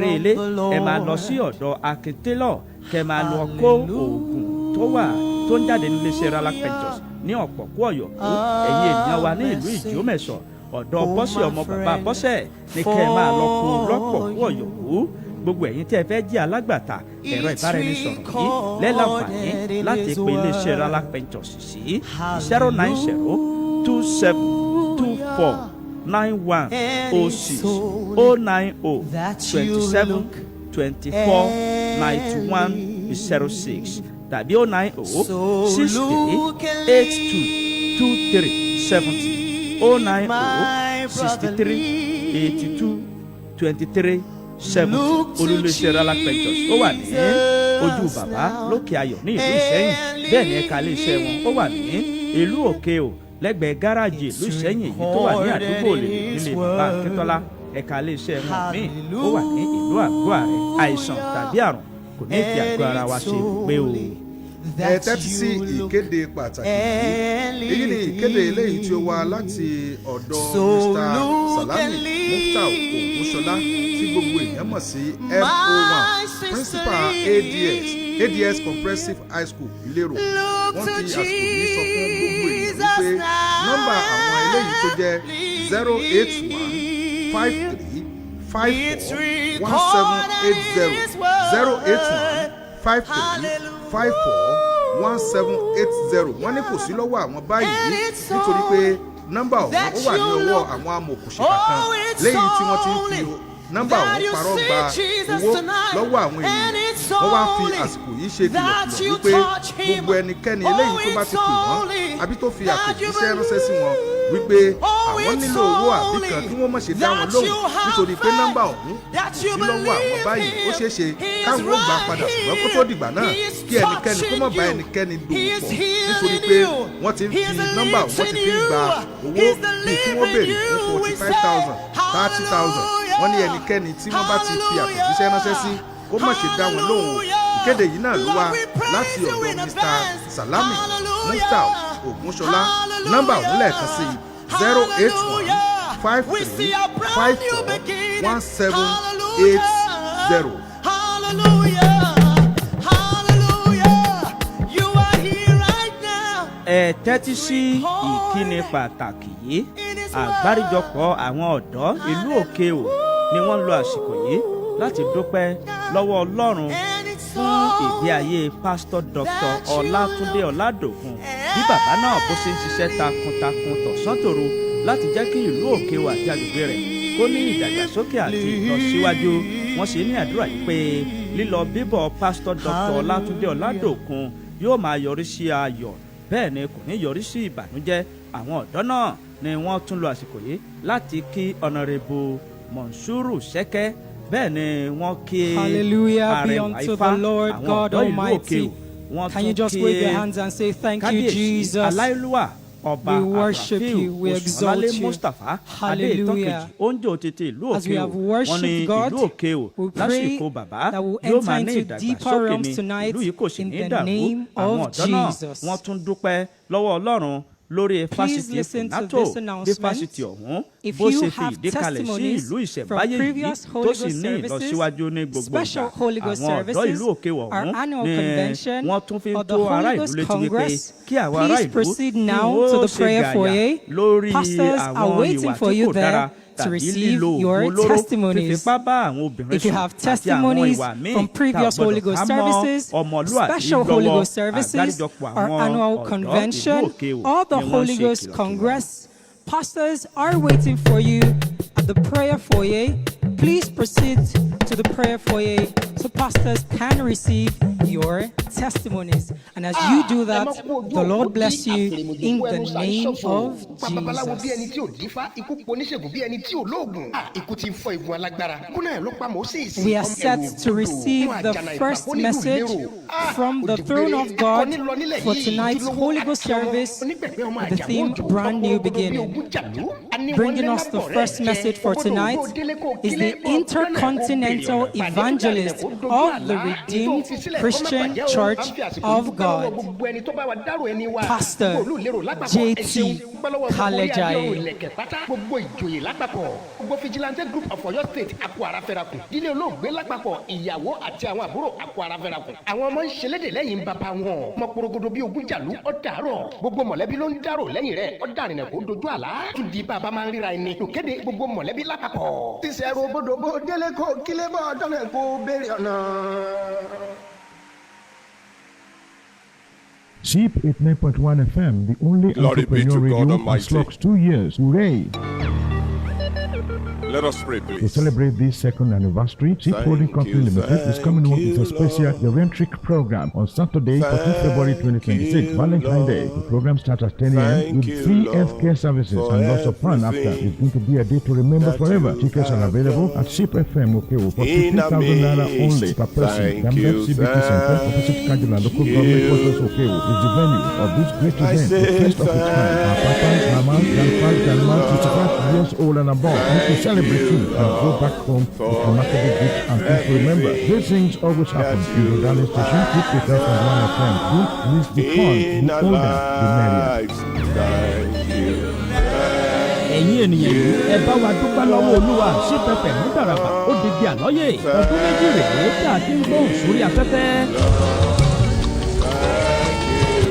Eré ilé, ẹ máa lọ sí ọ̀dọ̀ Akin Taylor, kẹ máa lọ kó oògùn tó wà tó ń jáde nílé iṣẹ́ Rala Ventures ní ọ̀pọ̀ kú ọ̀yọ̀kú. Ẹ̀yin ènìyàn wa ní ìlú Ìjíọ́mẹ̀sọ̀, ọ̀dọ̀ Bọ́sẹ̀, ọmọ bàbá Bọ́sẹ̀ ní kẹ́ ẹ máa lọ kó lọ́pọ̀ kú ọ̀yọ̀kú. Gbogbo ẹ̀yin tí ẹ fẹ́ jẹ́ alágbàtà, ẹ̀rọ ìbáraẹnisọ̀rọ̀ yìí lẹ́láǹfààní láti pe iléeṣẹ́ Rala Ventures sí: 0902724 91 06 090 27 24 91 06 tàbí 090 63 82 23 70 090 63 82 23 70. Olùléṣẹ́ Ralak Ventures ó wà ní ojú bàbá lókè ayọ̀ ní ìlú Ìṣẹ́yìn. Bẹ́ẹ̀ ni ẹ̀ka iléeṣẹ́ wọn ó wà ní ìlú Òkè o, lẹ́gbẹ̀ẹ́ gáràjì ìlú Ìṣẹ́yìn, èyí tó wà ní àdúgbò òlè nílé bàbá Akíntọ́lá. Ẹ̀ka iléeṣẹ́ wọn míì ó wà ní ìlú àgọ́ ààrẹ. Àìsàn tàbí àrùn kò ní fi àgọ́ ara wa ṣe ibùgbé o. Ẹ tẹ́tí sí ìkéde pàtàkì yìí. Èyí ni ìkéde eléyìí tí ó wá láti ọ̀dọ̀ Mr Salami Muftau Ogunṣọlá, tí gbogbo èèyàn mọ̀ sí MO1, principal ADS Comprehensive High School, Ìlérò. Wọ́n fi àsìkò yìí sọ fún gbogbo èèyàn wípé nọ́mbà àwọn eléyìí tó jẹ́ 08153541780, 08153541780, wọ́n ní kò sí lọ́wọ́ àwọn báyìí, nítorí pé nọ́mbà ọ̀hún ó wà ní ọwọ́ àwọn amòòkùnṣìkà kan léyìí tí wọ́n ti ń fi nọ́mbà ọ̀hún parọ́ gba owó lọ́wọ́ àwọn ènìyàn. Wọ́n wá fi àsìkò yìí ṣe kìlọ̀kìlọ̀ wípé gbogbo ẹnikẹ́ni eléyìí tó bá ti pè wọ́n àbí tó fi àtẹ̀jíṣẹ́ ránṣẹ́ sí wọn wípé àwọn nílò owó àbí kan, kí wọ́n má ṣe dá wọn lóhùn, nítorí pé nọ́mbà ọ̀hún kò sí lọ́wọ́ àwọn báyìí. Ó ṣeé ṣe káwọn ó gbà padà, ṣùgbọ́n kó tó dìgbà náà, kí ẹnikẹ́ni kó má bá ẹnikẹ́ni dòwò pọ̀, nítorí pé wọ́n ti ń fi nọ́mbà ọ̀hún, wọ́n ti fi ń gba owó, bíi kí wọ́n béèrè fún 45,000, 30,000. Wọ́n ní ẹnikẹ́ni tí wọ́n bá ti fi àtẹ̀jíṣẹ́ ránṣẹ́ sí, kó má ṣe dá wọn lóhùn o. Ìkéde yìí náà ló wá láti ọ̀dọ̀ Mr Salami Muftau Ogunṣọlá. Nọ́mbà ọ̀hún lẹ́ẹ̀kan sí, 08153541780. Hallelujah, hallelujah, you are here right now. Ẹ tẹ́tí sí ìkíni pàtàkì yìí. Àgbáríjọpọ̀ àwọn ọ̀dọ́ ìlú Òkè O ni wọ́n ń lo àsìkò yìí láti dúpẹ́ lọ́wọ́ Ọlọ́run fún ìgbé ayé Pásítọ̀ Dr. Ọlátúndé Ọládòkun, bí bàbá náà bó ṣe ń ṣiṣẹ́ takuntakun tọ̀sán tòru láti jẹ́ kí ìlú Òkè O àti agbègbè rẹ̀ kó ní ìdàgbàsókè àti ìlọsíwájú. Wọ́n ṣe ní àdúrà yìí pé lílọ bíbọ̀ Pásítọ̀ Dr. Ọlátúndé Ọládòkun yóò máa yọrí sí ayọ̀, bẹ́ẹ̀ ni kò ní yọrí sí ìbànújẹ́. Àwọn ọ̀dọ́ náà ni wọ́n tún lo àsìkò yìí láti kí Ọ̀nàrẹ́bù Mọ̀nsúrù Ṣẹ́kẹ́, bẹ́ẹ̀ ni wọ́n kí Hallelujah be Arẹwà unto Ifá, the Lord àwọn God ọ̀dọ́ ìlú Òkè Almighty. O. Wọ́n Can you tún just kí wave your hands and say, "Thank you, Kábíyèsí Jesus"? Aláìlúwà Ọba We worship Abdulrafiu you, we exalt Oṣùnlálé you. Mustapha Hallelujah. Adéìtọ́kejì, oúnjẹ òtítì ìlú As we Òkè O. have Wọ́n ní worshipped God, ìlú Òkè O we pray lásìkò bàbá that we'll yóò enter máa ní into deeper ìdàgbàsókè realms ní tonight ìlú yìí, kò sì in ní the dàrú. name Àwọn of ọ̀dọ́ náà Jesus. wọ́n tún dúpẹ́ lọ́wọ́ Ọlọ́run lórí Please fásitì listen to Funato, this bí announcement. fásitì ọ̀hún If bó you ṣe fi have ìdí kalẹ̀ sí testimonies ìlú from ìṣẹ̀mbáyé yìí previous tó Holy sì Ghost ní services, ìlọsíwájú ní gbogbo ìgbà. special Holy Ghost Àwọn ọ̀dọ́ services, ìlú Òkè our ọ̀hún annual ni convention, wọ́n tún fi ń or the tó ará Holy ìlú Ghost létí wípé Congress, kí àwọn ará please ìlú proceed kí now wọ́n to the ṣe prayer gàyà foyer. lórí Pastors are àwọn waiting ìwà for tí you kò dára there to tàbí receive lílo your oògùn olóró, testimonies. fífipá bá àwọn obìnrin If you sùn have àti àwọn testimonies ìwà míì from tá a previous gbọ́dọ̀ Holy Ghost ká mọ́ services, ọmọlúàbí special Holy lọ́wọ́. Ghost services, Àgbáríjọpọ̀ our àwọn annual ọ̀dọ́ ìlú convention, Òkè O or the ni wọ́n ń Holy ṣe Ghost kìlọ̀kìlọ̀. Congress, pastors are waiting for you at the prayer foyer. Please proceed to the prayer foyer so pastors can receive your testimonies. And as you do that, the Lord bless you in the name of Babaláwo bí ẹni Jesus. tí ò dífá, ikú poníṣègùn bí ẹni tí ò lóògùn. Ah, ikú ti ń fọ igun alágbára kúnà ló pa Moses. We are set to receive the first message from the throne of God for tonight's Holy Ghost service with the theme Brand New Beginning. Bringing us the first message for tonight is the Intercontinental Evangelist of the Redeemed Christian Church of God, Pastor J.T. Kalejaye. Gbogbo ìjòyè lápapọ̀, gbogbo Vigilante Group of Oyo State, àpò ara fẹ́rakùn. Dílé olóògbé lápapọ̀, ìyàwó àti àwọn àbúrò, àpò ara fẹ́rakùn. Àwọn ọmọ ń ṣẹlẹ́dẹ̀ lẹ́yìn bàbá wọn. Mọ porogodo bí ogun jàlú, ó dàárọ̀. Gbogbo mọ̀lẹ́bí ló ń dárò lẹ́yìn rẹ̀, ó dàrínà kó dojú àlá. Tún di bàbá máa ń ríra ẹni. Lòkéde gbogbo mọ̀lẹ́bí lápapọ̀. Tíṣẹ́ robodobo délé kó kílé bọ́ ọ̀dọ́nà kó béèrè ọ̀nà. Zip 89.1 FM, the only Glory be entrepreneur to God radio, Almighty. has clocked 2 years. Hooray! Let us pray, To please. celebrate this second anniversary, Ship Holding Thank Company you, Limited is coming up with a thank you, special Lord. geriatric program on Saturday, 14 February 2026, you, Valentine's Day. The program starts at 10 a.m. Thank with you, free Lord, healthcare services for and lots of fun after. everything It's going to be a day to remember that forever. you Tickets are have available done at Ship FM Okewo for in our 15,000 naira midst. only per person. Thank Gamlet you, CBT Center, opposite Kajula Local Government you. Quarters Okewo is the venue of this great I event, the say first of its kind. Our papas, mamas, grandpas, grandmas, 65 years old and above, want to celebrate you and go back home with remarkable gifts and things to remember. These things always happen in your darling station, keep it up on 1 FM. Don't miss the fun. In The our older, the merrier. lives. Thank you. Ẹ̀yin ènìyàn yìí, ẹ bá wa dúpẹ́ lọ́wọ́ Olúwa. Sí pẹpẹ mú dàràbà ó di di àlọ́yè. Ọdún 2 rèé tí a ti ń gbóhùn sórí afẹ́fẹ́.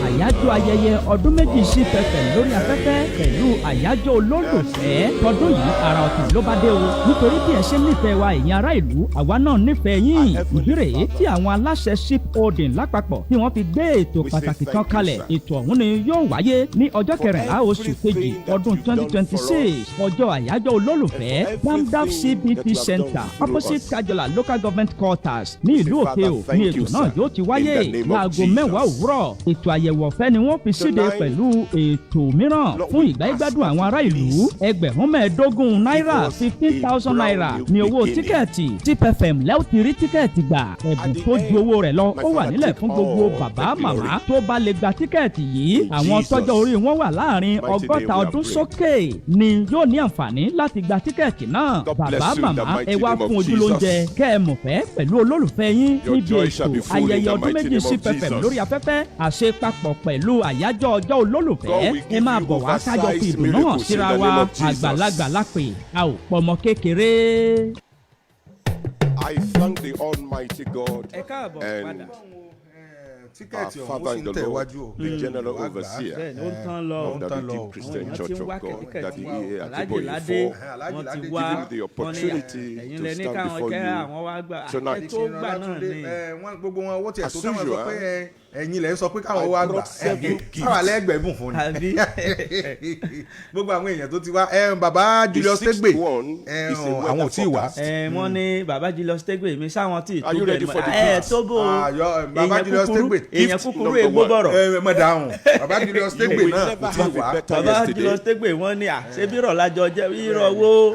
Àyájọ́ ayẹyẹ ọdún 2 sí pẹpẹ lórí afẹ́fẹ́ pẹ̀lú àyájọ́ olólùfẹ́ tọdún yìí, àrà ọ̀tún ló bá dé o, nítorí bí ẹ ṣe nífẹ̀ẹ́ wa, ẹ̀yin ará ìlú, àwa náà nífẹ̀ẹ́ yín. Ìdí rèé tí àwọn aláṣẹ Ship Holding lápapọ̀ tí wọ́n fi gbé ètò pàtàkì kan kalẹ̀. Ètò ọ̀hún ni yóò wáyé ní ọjọ́ 14 oṣù kejì ọdún 2026, ọjọ́ àyájọ́ olólùfẹ́, Gamdaf CBT Center, opposite Kajola Local Government Quarters, ní ìlú Òkè-Ò ní ètò náà yóò ti wáyé láago 10 òwúrọ̀. Ètò àyẹ̀wò ọ̀fẹ́ ni wọ́n fi síde pẹ̀lú ètò mìíràn fún ìgbáyégbádùn àwọn ará ìlú. 15,000 náírà, ₦15,000 ní owó tíkẹ́ẹ̀tì. TipFM lẹ́wọ̀ ti rí tíkẹ́ẹ̀tì gbà. Ẹ̀bùn tó ju owó rẹ̀ lọ ó wà nílẹ̀ fún gbogbo bàbá màmá tó bá lè gba tíkẹ́ẹ̀tì yìí. Àwọn tọ́jọ́ orí wọn wà láàrin 60 ọdún sókè ni yóò ní àǹfààní láti gba tíkẹ́ẹ̀tì náà. Bàbá màmá, ẹ wá fún ojúlóúnjẹ kẹ́ ẹ mọ̀fẹ́ pẹ̀lú olólùfẹ́ yín níbi ètò ayẹyẹ ọdún 2 CPFM lórí afẹ́fẹ́, àṣepapọ̀ pẹ̀lú àyájọ́ ọjọ́ olólùfẹ́. Ẹ máa bọ̀ wá kájọ fi ìdùnnú hàn síra wa. Àgbàlagbà lápè, a ò pọmọ kékeré. I thank the Almighty God Ẹ káàbọ̀ and padà. Tíkẹ́ẹ̀tì our ọ̀hún ó Father sì in ń the tẹ̀ Lord, wájú o. the General Wá gbà á. Overseer Bẹ́ẹ̀ni, ó ń tán lọ. of the Ó ń tán lọ. Redeemed Christian Àwọn èèyàn Church ti ń of wá God, kẹ̀tíkẹ̀tí Daddy wá o. E.A. Alhaji Ajiboye Lade, for wọ́n ti wá giving me the wọ́n ní opportunity ẹ̀yin to lẹ ní stand káwọn before kẹ́ you àwọn wá gbà tonight. Ẹ tó gbà náà ni. Ẹ, wọ́n gbogbo wọn owó tiẹ̀ As tó káwọn sọ usual, pé ẹ̀yin lẹ ń sọ pé káwọn I wá gbà brought seven gifts. káwọn alẹ́gbẹ̀bùn fún ni. Àbí? Gbogbo àwọn èèyàn tó ti wá, bàbá The Julius sixth Tegbe, one is a àwọn weather ò tí ì wá. forecast. Ẹ wọ́n ní bàbá Julius Tegbe mi sáwọn tí Are you ready for the ẹ gift? tó bò ó. Àyọ, bàbá Èèyàn Julius kúkúrú Tegbe. èèyàn Gift kúkúrú number egbó one. bọ̀rọ̀. Ẹ mọ̀ dáhùn, bàbá Julius Tegbe You will náà never kò tí ì have a wá. better Bàbá yesterday. Julius Tegbe, wọ́n ní à ṣé bí rọ̀ lájọ jẹ́ irọ́ wo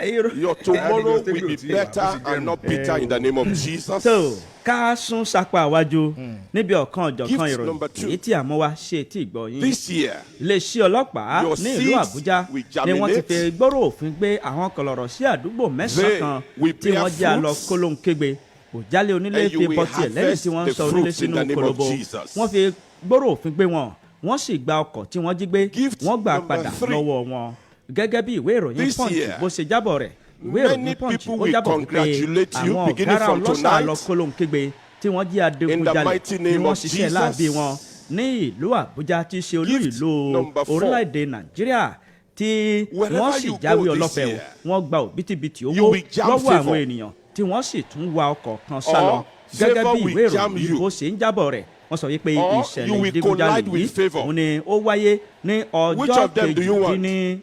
irọ́. Your tomorrow Tegbe will ò be tí ì wá, better bó ṣe jẹ́ and nù. not bitter in the name of Jesus. So ká sún sápá iwájú níbi ọ̀kan ọ̀jọ̀kan Gift ìròyìn number two. èyí tí àmọ́ wa ṣe tí ìgbọ́ yín. This year, Iléeṣẹ́ ọlọ́pàá your ní ìlú seeds Àbújá will ni wọ́n ti germinate. fi gbọ́rọ̀ òfin gbé àwọn kọlọ̀rọ̀ sí àdúgbò mẹ́sàn-án They kan will tí bear wọ́n jẹ́ àlọ́ fruits. kólóńkégbe òjálẹ̀ onílé And you fi will bọ́ tiẹ̀ lẹ́yìn harvest tí wọ́n ń the sọ onílé fruits in sínú the name of kolobo. Jesus. Wọ́n fi gbọ́rọ̀ òfin gbé wọn, wọ́n sì gba ọkọ̀ tí wọ́n jí gbé, Gift wọ́n gbà number padà three. lọ́wọ́ wọn, gẹ́gẹ́ bí ìwé ìròyìn This Punch year, bó ṣe jábọ̀ rẹ̀. Ìwé ìròyìn many Punch people ó will jábọ̀ wípé congratulate you àwọn beginning ọ̀gára from ọlọ́ṣà tonight. lọ kólóńkégbe tí wọ́n jí In the adigunjalè mighty ni name wọ́n of ṣiṣẹ́ Jesus. láabi wọn ní ìlú Àbújá tí í ṣe olú Gift ìlú number four. orílẹ̀-èdè Nàìjíríà, tí Wherever wọ́n sì you go jáwé this ọlọ́fẹ́ o. year, Wọ́n gba òbítíbitì you owó will jam lọ́wọ́ àwọn favour. ènìyàn, tí wọ́n sì tún wa ọkọ̀ kan sá lọ, Or gẹ́gẹ́ favour bí will ìwé jam ìròyìn you. bó ṣe ń jábọ̀ rẹ̀. Wọ́n sọ wípé Or ìṣẹ̀lẹ̀ you will ìdigunjalè collide with yìí favour. òun ni ó wáyé ní Which ọjọ́ of them do you want?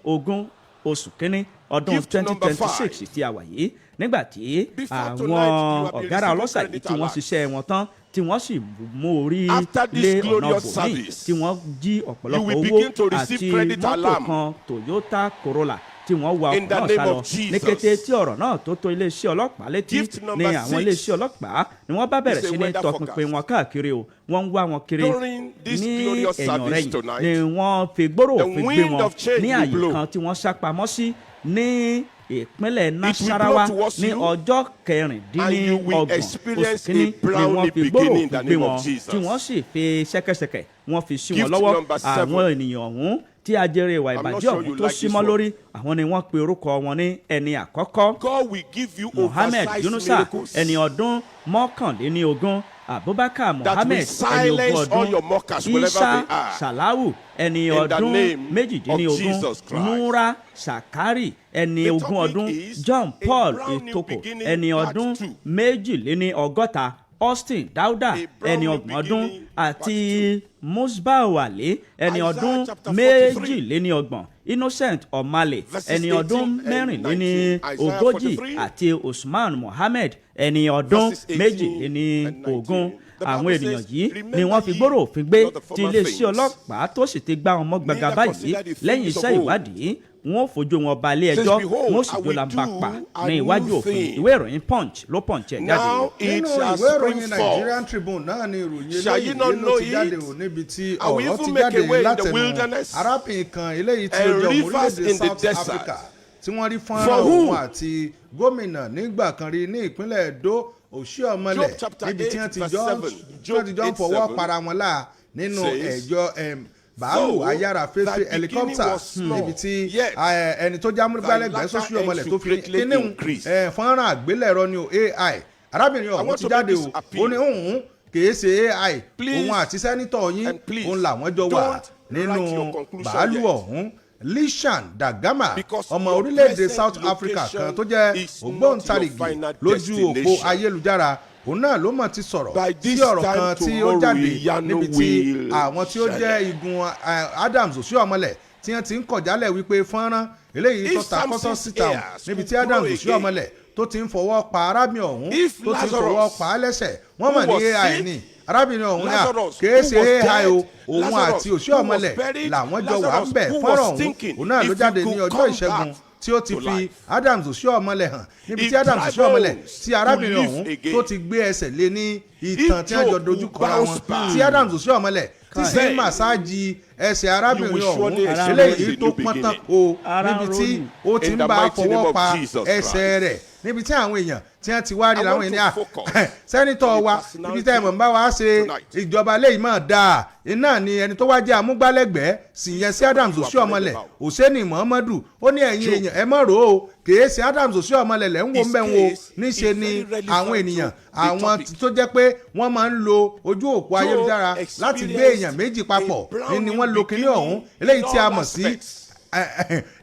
18 oṣù kínní ọdún Gift number 2026 five. tí a wà yìí, nígbà tí Before tonight, àwọn you have been ọ̀gára receiving ọlọ́ṣà yìí credit tí wọ́n alert. ṣiṣẹ́ wọn tán, tí wọ́n sì mú orí After this lé ọ̀nà glorious bòmíì service, tí wọ́n jí you ọ̀pọ̀lọpọ̀ will owó begin to receive àti credit mọ́tò alarm. kan, Toyota Corolla, tí wọ́n wa In ọkọ̀ the náà name sá lọ. of Jesus. Ní kété tí ọ̀rọ̀ náà tó tó iléeṣẹ́ ọlọ́pàá létí Gift ni number àwọn six iléeṣẹ́ ọlọ́pàá ni wọ́n bá bẹ̀rẹ̀ is a sí ní weather tọpinpin forecast. wọn káàkiri o. Wọ́n ń wá wọn kiri. During this Ní glorious ẹ̀yìn service ọ̀rẹ́yìn tonight, ni wọ́n fi gbòòrò the òfin gbé wind wọn of change ní will àyè blow. kan tí wọ́n sá pamọ́ sí ní ìpínlẹ̀ will blow Nasarawa towards ní you, ọjọ́ and you will 26 oṣù experience kínní a ni brand wọ́n new fi gbòòrò beginning in the òfin gbé name of wọn, Jesus. tí wọ́n sì fi ṣẹ́kẹ́ṣẹkẹ̀ wọ́n fi sí wọn Gift lọ́wọ́. number seven. Àwọn ènìyàn ọ̀hún tí ajere ìwà I'm not ìbàjẹ́ sure ọ̀hún you tó like sí this mọ́ one. lórí, àwọn ni wọ́n pe orúkọ wọn ní ẹni àkọ́kọ́, God will give you Mohammed oversized Yunusa, miracles ẹni ọdún 21, Abubakar that will Mohammed, ẹni 20 silence all ọdún, your mockers wherever Isa they are. Salau, ẹni In the ọdún name of 18, Jesus Christ. Nura Sakari, ẹni The 20 topic ọdún, is John a Paul brand new Etoko, beginning ẹni part ọdún two. 62. Austin Dauda, A brand ẹni new 30 ọdún, beginning, àti Musbau Ali, ẹni Isaiah ọdún chapter 43, 32, Innocent Omale, verses ẹni ọdún 18 and 44 19. Isaiah 43, àti Usman Mohammed, ẹni ọdún verses 18 22. and 19. The Àwọn Bible ènìyàn says, yìí ni "Remember wọ́n fi ye gbọ́rọ̀ òfin gbé not the tí former iléeṣẹ́ things, ọlọ́pàá tó sì ti gbá wọn mọ́ gbàgà neither báyìí consider the lẹ́yìn things iṣẹ́ of old. ìwádìí. Wọn ò fojú wọn balẹ̀ Says, ẹjọ́, "Behold, wọn ó sì I jó will lamba do pa a ní iwájú new òfin. thing. Ìwé ìròyìn Punch ló punch ẹ̀ jáde. Now it Nínú shall ìwé spring ìròyìn Nigerian forth. Tribune náà ni ìròyìn Shall ye eléyìí not ló know ti jáde it? ò, níbi tí I will ọ̀rọ̀ even ti make a jáde way in the látẹnu wilderness arábìnrin kan eléyìí tí ó and jẹ́ ọmọ rivers orílẹ̀-èdè in the South desert. Africa tí wọ́n rí For fọ́nrán who? òun àti gómìnà nígbà kan rí ní ìpínlẹ̀ Edo, Oshiomhole, Job chapter níbi tí wọ́n ti 8 verse jọ 7. tí wọ́n ti jọ ń Job fọwọ́ 8:7 para wọn láà nínú says, ẹ̀jọ́ bàálù "Though ayára thy fẹ́fẹ́ beginning helicopter, was small, níbi tí yet ẹni tó jámúgbálẹ́gbẹ̀ẹ́ thy latter Oshiomhole end tó fi should greatly kíní increase." fọ́nrán àgbélẹ̀rọ ni o, AI. Arábìnrin I ọ̀hún want ti to make jáde this o, appeal. ó ní òun kìí ṣe AI, Please òun àti sẹ́nitọ̀ yín and please, òun làwọn jọ wà don't nínú write your conclusion bàálù yet. ọ̀hún. Lishan Dagama, Because ọmọ your orílẹ̀-èdè present South Africa location kan tó jẹ́ is not your ògbóǹtarìgì final lójú òpó destination. ayélujára, òun náà ló mọ̀ ti sọ̀rọ̀ By sí this ọ̀rọ̀ time kan tí ó tomorrow, jáde ìyanu níbi tí will àwọn tí ó jẹ́ ṣẹlẹ̀. igun Adams Oshiomhole tí wọ́n ti ń kọ̀jálẹ̀ wípé fọ́nrán eléyìí If tó ta kọ́sọ́ Samson's síta o, ears níbi could tí Adams grow again, Oshiomhole tó ti ń fọwọ́ pa arábìnrin ọ̀hún, If tó ti ń fọwọ́ Lazarus, pa á lẹ́sẹ̀, wọ́n mọ̀ who ní was AI sick, ni. Arábìnrin ọ̀hún ní à Lazarus, kìí ṣe who was AI o, dead, òun Lazarus, àti who Oshiomhole was buried, làwọn jọ wà ń Lazarus, bẹ̀. who Fọ́nrán was ọ̀hún thinking, òun náà ló if jáde he ní could ọjọ́ come Ìṣẹ́gun back tí ó ti to fi life. Adams Oshiomhole hàn, níbi If tí Adams dry Oshiomhole bones tí arábìnrin could ọ̀hún live again, tó ti gbé ẹsẹ̀ lé ní ìtàn if tí wọ́n jọ Job dojú could kọra wọn, bounce back, tí Adams Oshiomhole tí sì ń then màsáàjì ẹsẹ̀ arábìnrin you will ọ̀hún surely eléyìí experience a tó new pọ́n tán beginning. o, Ara ń níbi ro tí ni. ó ti In ń the bá mighty name fọwọ́ of pa Jesus ẹsẹ̀ Christ. rẹ̀, níbi tí àwọn èèyàn tí wọ́n ti wá rí I làwọn want to ènìyàn focus sẹ́nitọ̀ on the wa personality ibi tẹ́ ẹ̀ mọ̀ ń bá wa ṣe tonight. ìjọba léyìí mọ̀ dáa iná ni ẹni tó wá jẹ́ amúgbálẹ́gbẹ̀ẹ́ sì yẹn sí Adams You are Oshiomhole, talking about. Oseni Muhammadu, ó ní ẹ̀yin Job. èèyàn ẹ mọ̀ rò ó, kìí ṣe Adams Oshiomhole lẹ̀ ń wo His ń bẹ̀ ń wo case níṣe is ni very relevant àwọn ènìyàn to the àwọn topic. tó jẹ́ pé wọ́n máa ń lo ojú òpó Job ayélujára láti gbé èèyàn méjì papọ̀ a brand ni new wọ́n lo kinní beginning ọ̀hún eléyìí tí in a all mọ̀ sí aspects.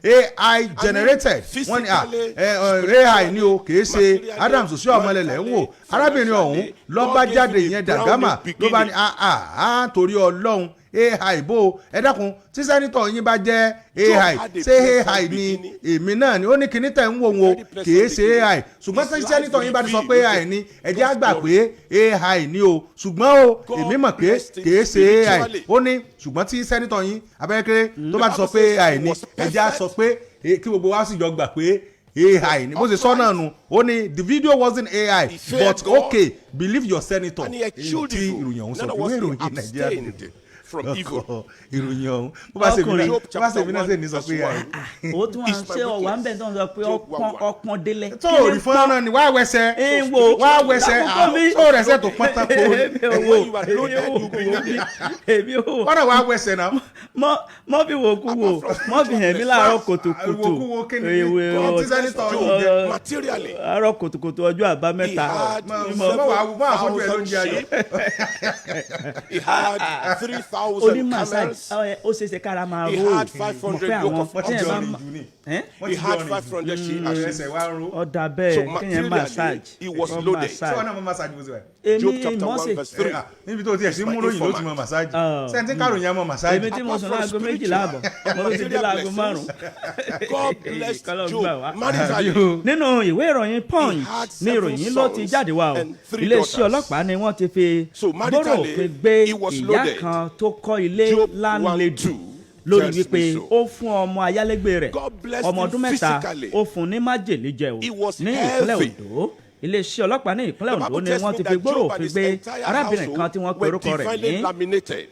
AI generated. Wọ́n ní AI ni o, kìí ṣe materially, Adams Oshiomhole lẹ̀ ń wò. Arábìnrin ọ̀hún ló bá God gave jáde him a ìyẹn brand Dàgámà new ló bá ní beginning. torí Ọlọ́run, AI bó ẹ dákun, tí sẹ́nitọ̀ yín bá jẹ́ AI, Job had a ṣé pleasant AI ni beginning. èmi náà ni? Ó ní kíní tẹ̀ ń wò wọn o, Very pleasant kìí ṣe beginning. AI, ṣùgbọ́n His tí life sẹ́nitọ̀ yín bá ti sọ pé revealed AI ni, ẹ jẹ́ á gbà God's pé AI ni o, ṣùgbọ́n o, God èmi mọ̀ pé blessed him kìí ṣe AI. spiritually. Ó ní ṣùgbọ́n tí sẹ́nitọ̀ yín abẹ́rẹ́kẹ́rẹ́ tó bá ti sọ The pé Bible says AI he ni, was ẹ jẹ́ á perfect. sọ pé kí gbogbo wa sì jọ gbà pé AI ni. Bó ṣe sọ náà nu, ó ní the video wasn't AI, He feared but God. okay, believe your senator. And he eschewed Tí evil. ìròyìn ọ̀hún sọ In other ìwé words, he ìròyìn Nàìjíríà abstained from evil. lọkọ ìròyìn ọ̀hún. Bó bá ṣe mí náà Ọkùnrin. bó bá ṣe mí náà ṣe ní sọ pé AI. Ó tún wá Is my ṣé ọwà ń weakness. bẹ̀ tó ń sọ pé Job ọpọ́n 1:1. ọpọ́n délẹ̀. Tó ò rí fọ́nrán ni wàá wẹsẹ̀ Ń wo wàá wẹsẹ̀ lákòókò mi. tó rẹsẹ̀ tó pọ́n tán kó Èmi ò wò, When you are èmi ò loaded, wò, you be needed. èmi ò wò. fọ́nrán wàá wẹsẹ̀ náà. Mọ fi wò kú wò, mọ fi hàn mí láàárọ̀ kùtùkùtù. Ìwòkúwò kí ni Èwe kí tí sẹ́nitọ̀ yìí jẹ́. Materially, àárọ̀ kùtùkùtù ọjọ́ he Àbámẹ́ta. had Mọ wàá mọ àfojú ẹ lóúnjẹ 7,000 ayọ̀. sheep. He had 3,000 Oní massage camels. ó ṣeé ṣe kára máa He ró had mọ̀ 500 pé yoke àwọn of Wọ́n ti tí ẹ̀ jọ bá rìn ma- jù ní. Ẹ́? Wọ́n He ti had jọ rìn jù. 500 sheep. Ẹsẹ̀ wa ń ro. Ọ̀dà bẹ́ẹ̀ So kéèyàn materially, massage, he was kó loaded. Ṣé wọn massage. náà mọ massage bó ṣe wà? Job Èmi chapter mọ̀ 1 sí verse 3. Ah, níbi tó tiẹ̀ sí mú ròyìn ló ti mọ massage. Ah. Sẹ́ńtì káròyìn á mọ massage. Èmi tí mo sùn láago 12:30, mo tún ti dé láago 5. God blessed Kọ́lọ́run Job gbà wá. maritally. Nínú ìwé ìròyìn Punch He had ní seven ìròyìn ló ti sons jáde wá o. and three Iléeṣẹ́ daughters. ọlọ́pàá ni wọ́n ti fi So gbọ́rọ̀ maritally, òfin gbé he was ìyá loaded. kan tó kọ́ ilé Job láńlẹ́dù 1:2 lórí tells wípé me so. ó fún ọmọ ayálégbé rẹ̀ God blessed ọmọ him ọdún 3 physically. ó fún ní májèlé jẹ o He was ní ìpínlẹ̀ healthy. Ondo. Iléeṣẹ́ ọlọ́pàá ní ìpínlẹ̀ The Ondo Bible ni tells wọ́n me ti fi that gbọ́rọ̀ Job and òfin his gbé entire arábìnrin kan tí wọ́n household pe were orúkọ rẹ̀ divinely ní laminated.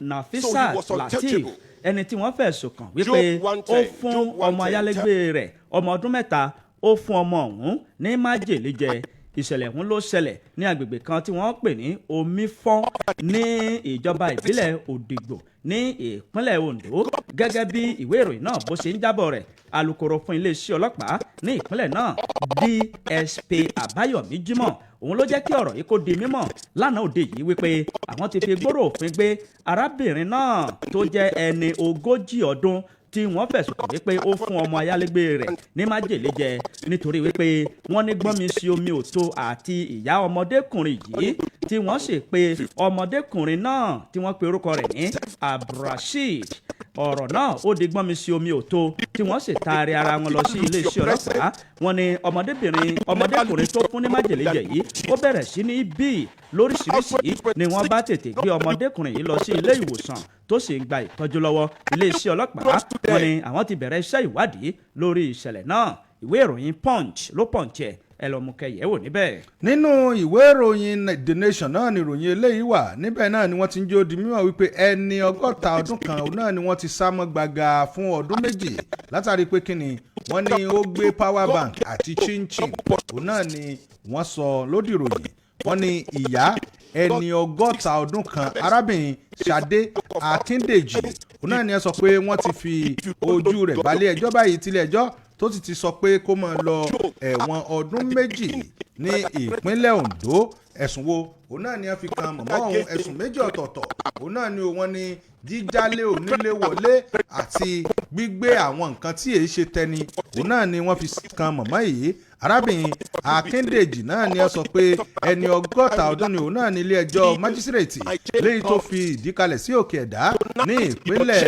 Nafisa So he was Lateef, untouchable. ẹni tí wọ́n fẹ̀sùn kàn wípé Job 1:10, ó fún Job ọmọ 1:10. ayálégbé rẹ̀ ọmọ ọdún 3, ó fún ọmọ ọ̀hún ní májèlé jẹ. Ìṣẹ̀lẹ̀ ọ̀hún ló ṣẹlẹ̀ ní agbègbè kan tí wọ́n pè ní Omifọ́n ní ìjọba ìbílẹ̀ Òdìgbò ní ìpínlẹ̀ Ondo, gẹ́gẹ́ bí ìwé ìròyìn náà bó ṣe ń jábọ̀ rẹ̀. Alukoro fún iléeṣẹ́ ọlọ́pàá ní ìpínlẹ̀ náà, DSP Àbáyọ̀mí Jimoh, òun ló jẹ́ kí ọ̀rọ̀ yìí kó di mímọ̀ lánàá òde yìí wípé àwọn ti fi gbóró òfin gbé arábìnrin náà tó jẹ́ ẹni 40 ọdún. tí wọ́n fẹ̀sùn kàn wípé ó fún ọmọ ayálégbé rẹ̀ ní májèlé jẹ, nítorí wípé wọ́n ní gbọ́nmi sí omi òtó àti ìyá ọmọdékùnrin yìí, tí wọ́n sì pe ọmọdékùnrin náà tí wọ́n pe orúkọ rẹ̀ ní Abdulrasheed. Ọ̀rọ̀ náà ó di gbọ́nmi sí omi òtó, tí wọ́n sì taari ara wọn lọ sí iléeṣẹ́ ọlọ́pàá. Wọ́n ní ọmọdébìnrin ọmọdékùnrin tó fún ní májèlé jẹ yìí, ó bẹ̀rẹ̀ sí ní bí lóríṣiríṣi, ni wọ́n bá tètè gbé ọmọdékùnrin yìí lọ sí ilé ìwòsàn, tó sì ń gba ìtọ́jú lọ́wọ́. Iléeṣẹ́ ọlọ́pàá, wọ́n ní àwọn ti bẹ̀rẹ̀ iṣẹ́ ìwádìí lórí ìṣẹ̀lẹ̀ náà. Ìwé ìròyìn Punch ló punch ẹ̀, ẹ lọ mú kẹyẹ̀ wò níbẹ̀. Nínú ìwé ìròyìn The Nation náà ni ìròyìn eléyìí wà. Níbẹ̀ náà ni wọ́n ti ń jó di mímọ̀ wípé ẹni 60 ọdún kan, òun náà ni wọ́n ti sá mọ́ gbàgà fún ọdún 2, látàrí pé kíni, wọ́n ní ó gbé power bank àti chinchin. Òun náà ni wọ́n sọ lódì ìròyìn. Wọ́n ní ìyá ẹni 60 ọdún kan, arábìnrin Ṣadé Akíndèjì, òun náà ni ẹ sọ pé wọ́n ti fi ojú rẹ̀ balẹ̀ ẹjọ́ báyìí, tilé ẹjọ́ tó sì ti sọ pé kó máa lọ ẹ̀wọ̀n ọdún 2 ní ìpínlẹ̀ Ondo. Ẹ̀sùn wo òun náà ni wọ́n fi kan mọ̀mọ́ ọ̀hún? Ẹ̀sùn méjì ọ̀tọ̀ọ̀tọ̀ òun náà ni wọ́n ní: jíjálé onílé wọlé àti gbígbé àwọn nǹkan tí èyí ṣe tẹni. Òun náà ni wọ́n fi kan mọ̀mọ́ yìí. Arábìnrin Akíndèjì náà ni ẹ sọ pé ẹni 60 ọdún ni. Òun náà ní ilé ẹjọ́ májísírèètì léyìí tó fi ìdí kalẹ̀ sí Òkè Ẹ̀dá ní ìpínlẹ̀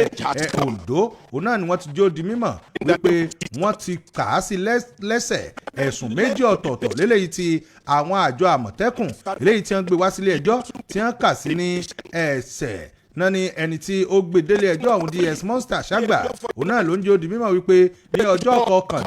Ondo, òun náà ni wọ́n ti jó di mímọ̀ wípé wọ́n ti kà á sí lẹ́sẹ̀ ẹ̀sùn méjì ọ̀tọ̀ọ̀tọ̀ léléyìí tí àwọn àjọ Àmọ̀tẹ́kùn eléyìí tí wọ́n gbé wá sílé ẹjọ́ tí wọ́n kà sí ní ẹsẹ̀ náà ni. Ẹni tí ó gbé délé ẹjọ́ ọ̀hún, DS Monster Ṣàgbà, òun náà ló ń jẹ́ ó di mímọ̀ wípé ní ọjọ́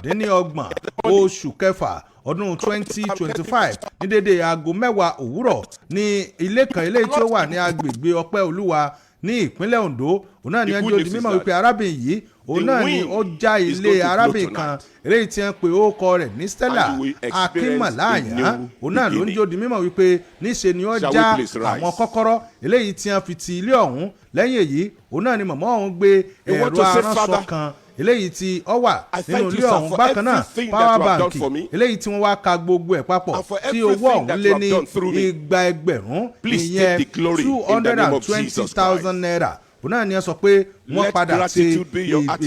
29 oṣù kẹfà ọdún 2025, ní dédé aago 10 òwúrọ̀, ní ilé kan eléyìí tí ó wà ní agbègbè Ọpẹ́ Olúwa ní ìpínlẹ̀ Ondo, òun náà ní ẹjọ́ di mímọ̀ wípé arábìnrin yìí, òun náà ni ó já ilé arábìnrin kan eléyìí tí wọ́n pe orúkọ rẹ̀ ní Stella Akínmọ̀láyàn. Òun náà ló ń jó di mímọ̀ wípé níṣe ni ó já àwọn kọ́kọ́rọ́ eléyìí tí wọ́n fi ti ilé ọ̀hún. Lẹ́yìn èyí, òun náà ni mọ̀mọ́ ọ̀hún gbé ẹ̀rọ aránṣọ kan eléyìí tí ó wà nínú ilé ọ̀hún, bákan náà power bank eléyìí tí wọ́n wá ka gbogbo ẹ̀ papọ̀ tí owó ọ̀hún lé ní 2,000, ìyẹn ₦220,000. Òun náà ni ẹ sọ pé wọ́n padà ṣe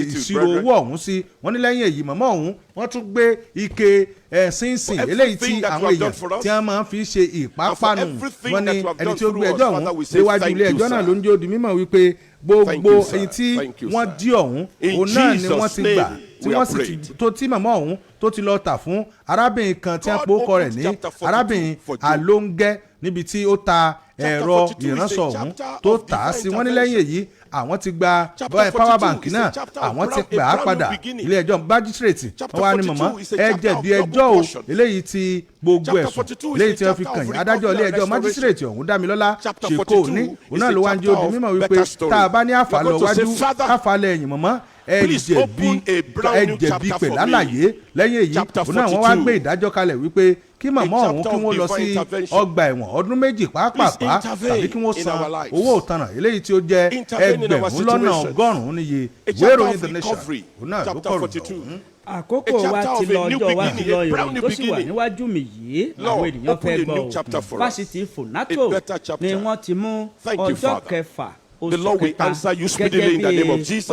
ìṣirò owó ọ̀hún sí. Wọ́n ní lẹ́yìn èyí, mọ̀mọ́ ọ̀hún, wọ́n tún gbé ike ẹ̀sìnsìn eléyìí tí àwọn èèyàn tí wọ́n máa ń fi ṣe ìpápánu. Wọ́n ní ẹni tí ó gbé ẹjọ́ ọ̀hún léwájú ilé ẹjọ́ náà ló ń jẹ́ ó di mímọ̀ wípé gbogbo èyí tí wọ́n dí ọ̀hún, òun náà ni wọ́n ti gbà, tí wọ́n sì ti tó tí màmá ọ̀hún tó ti lọ tà fún arábìnrin kan tí wọ́n pòókọ rẹ̀ ní arábìnrin Alóńgẹ́, níbi tí ó ta ẹ̀rọ ìránṣọ ọ̀hún tó tà á sí. Wọ́n ní lẹ́yìn èyí, àwọn ti gba power bank náà, àwọn ti gbà á padà. Ilé ẹjọ́ májísírèètì, wọ́n wá ní mọ̀mọ́, ẹ jẹ̀bi ẹjọ́ o, eléyìí ti gbogbo ẹ̀sùn eléyìí tí wọ́n fi kàn yín. Adájọ́ ilé ẹjọ́ májísírèètì ọ̀hún, Dámilọ́lá Ṣèkó ní, òun náà ló wá ń jẹ́ ó di mímọ̀ wípé tá a bá ní àfàlọ́ wájú káfàlẹ̀ ẹ̀yìn, mọ̀mọ́, ẹ jẹ̀bi, ẹ jẹ̀bi pẹ̀lú àlàyé. Lẹ́yìn èyí, òun náà wọ́n wá gbé ìdájọ́ kalẹ̀ wípé kí màmá ọ̀hún kí wọ́n lọ sí ọgbà ẹ̀wọ̀n ọdún 2 pàápàá, tàbí kí wọ́n san owó ìtanràn eléyìí tí ó jẹ́ 100,000 níye. Ìwé ìròyìn The Nation, òun náà ló kọ̀ ròyìn ọ̀hún. Àkókò wa ti lọ, ọjọ́ wa ti lọ. Ìròyìn tó sì wà níwájú mi yìí, àwọn ènìyàn fẹ́ gbọ́ o. Fásitì Funato ni wọ́n ti mú ọjọ́ 6 oṣù 3 gẹ́gẹ́ bí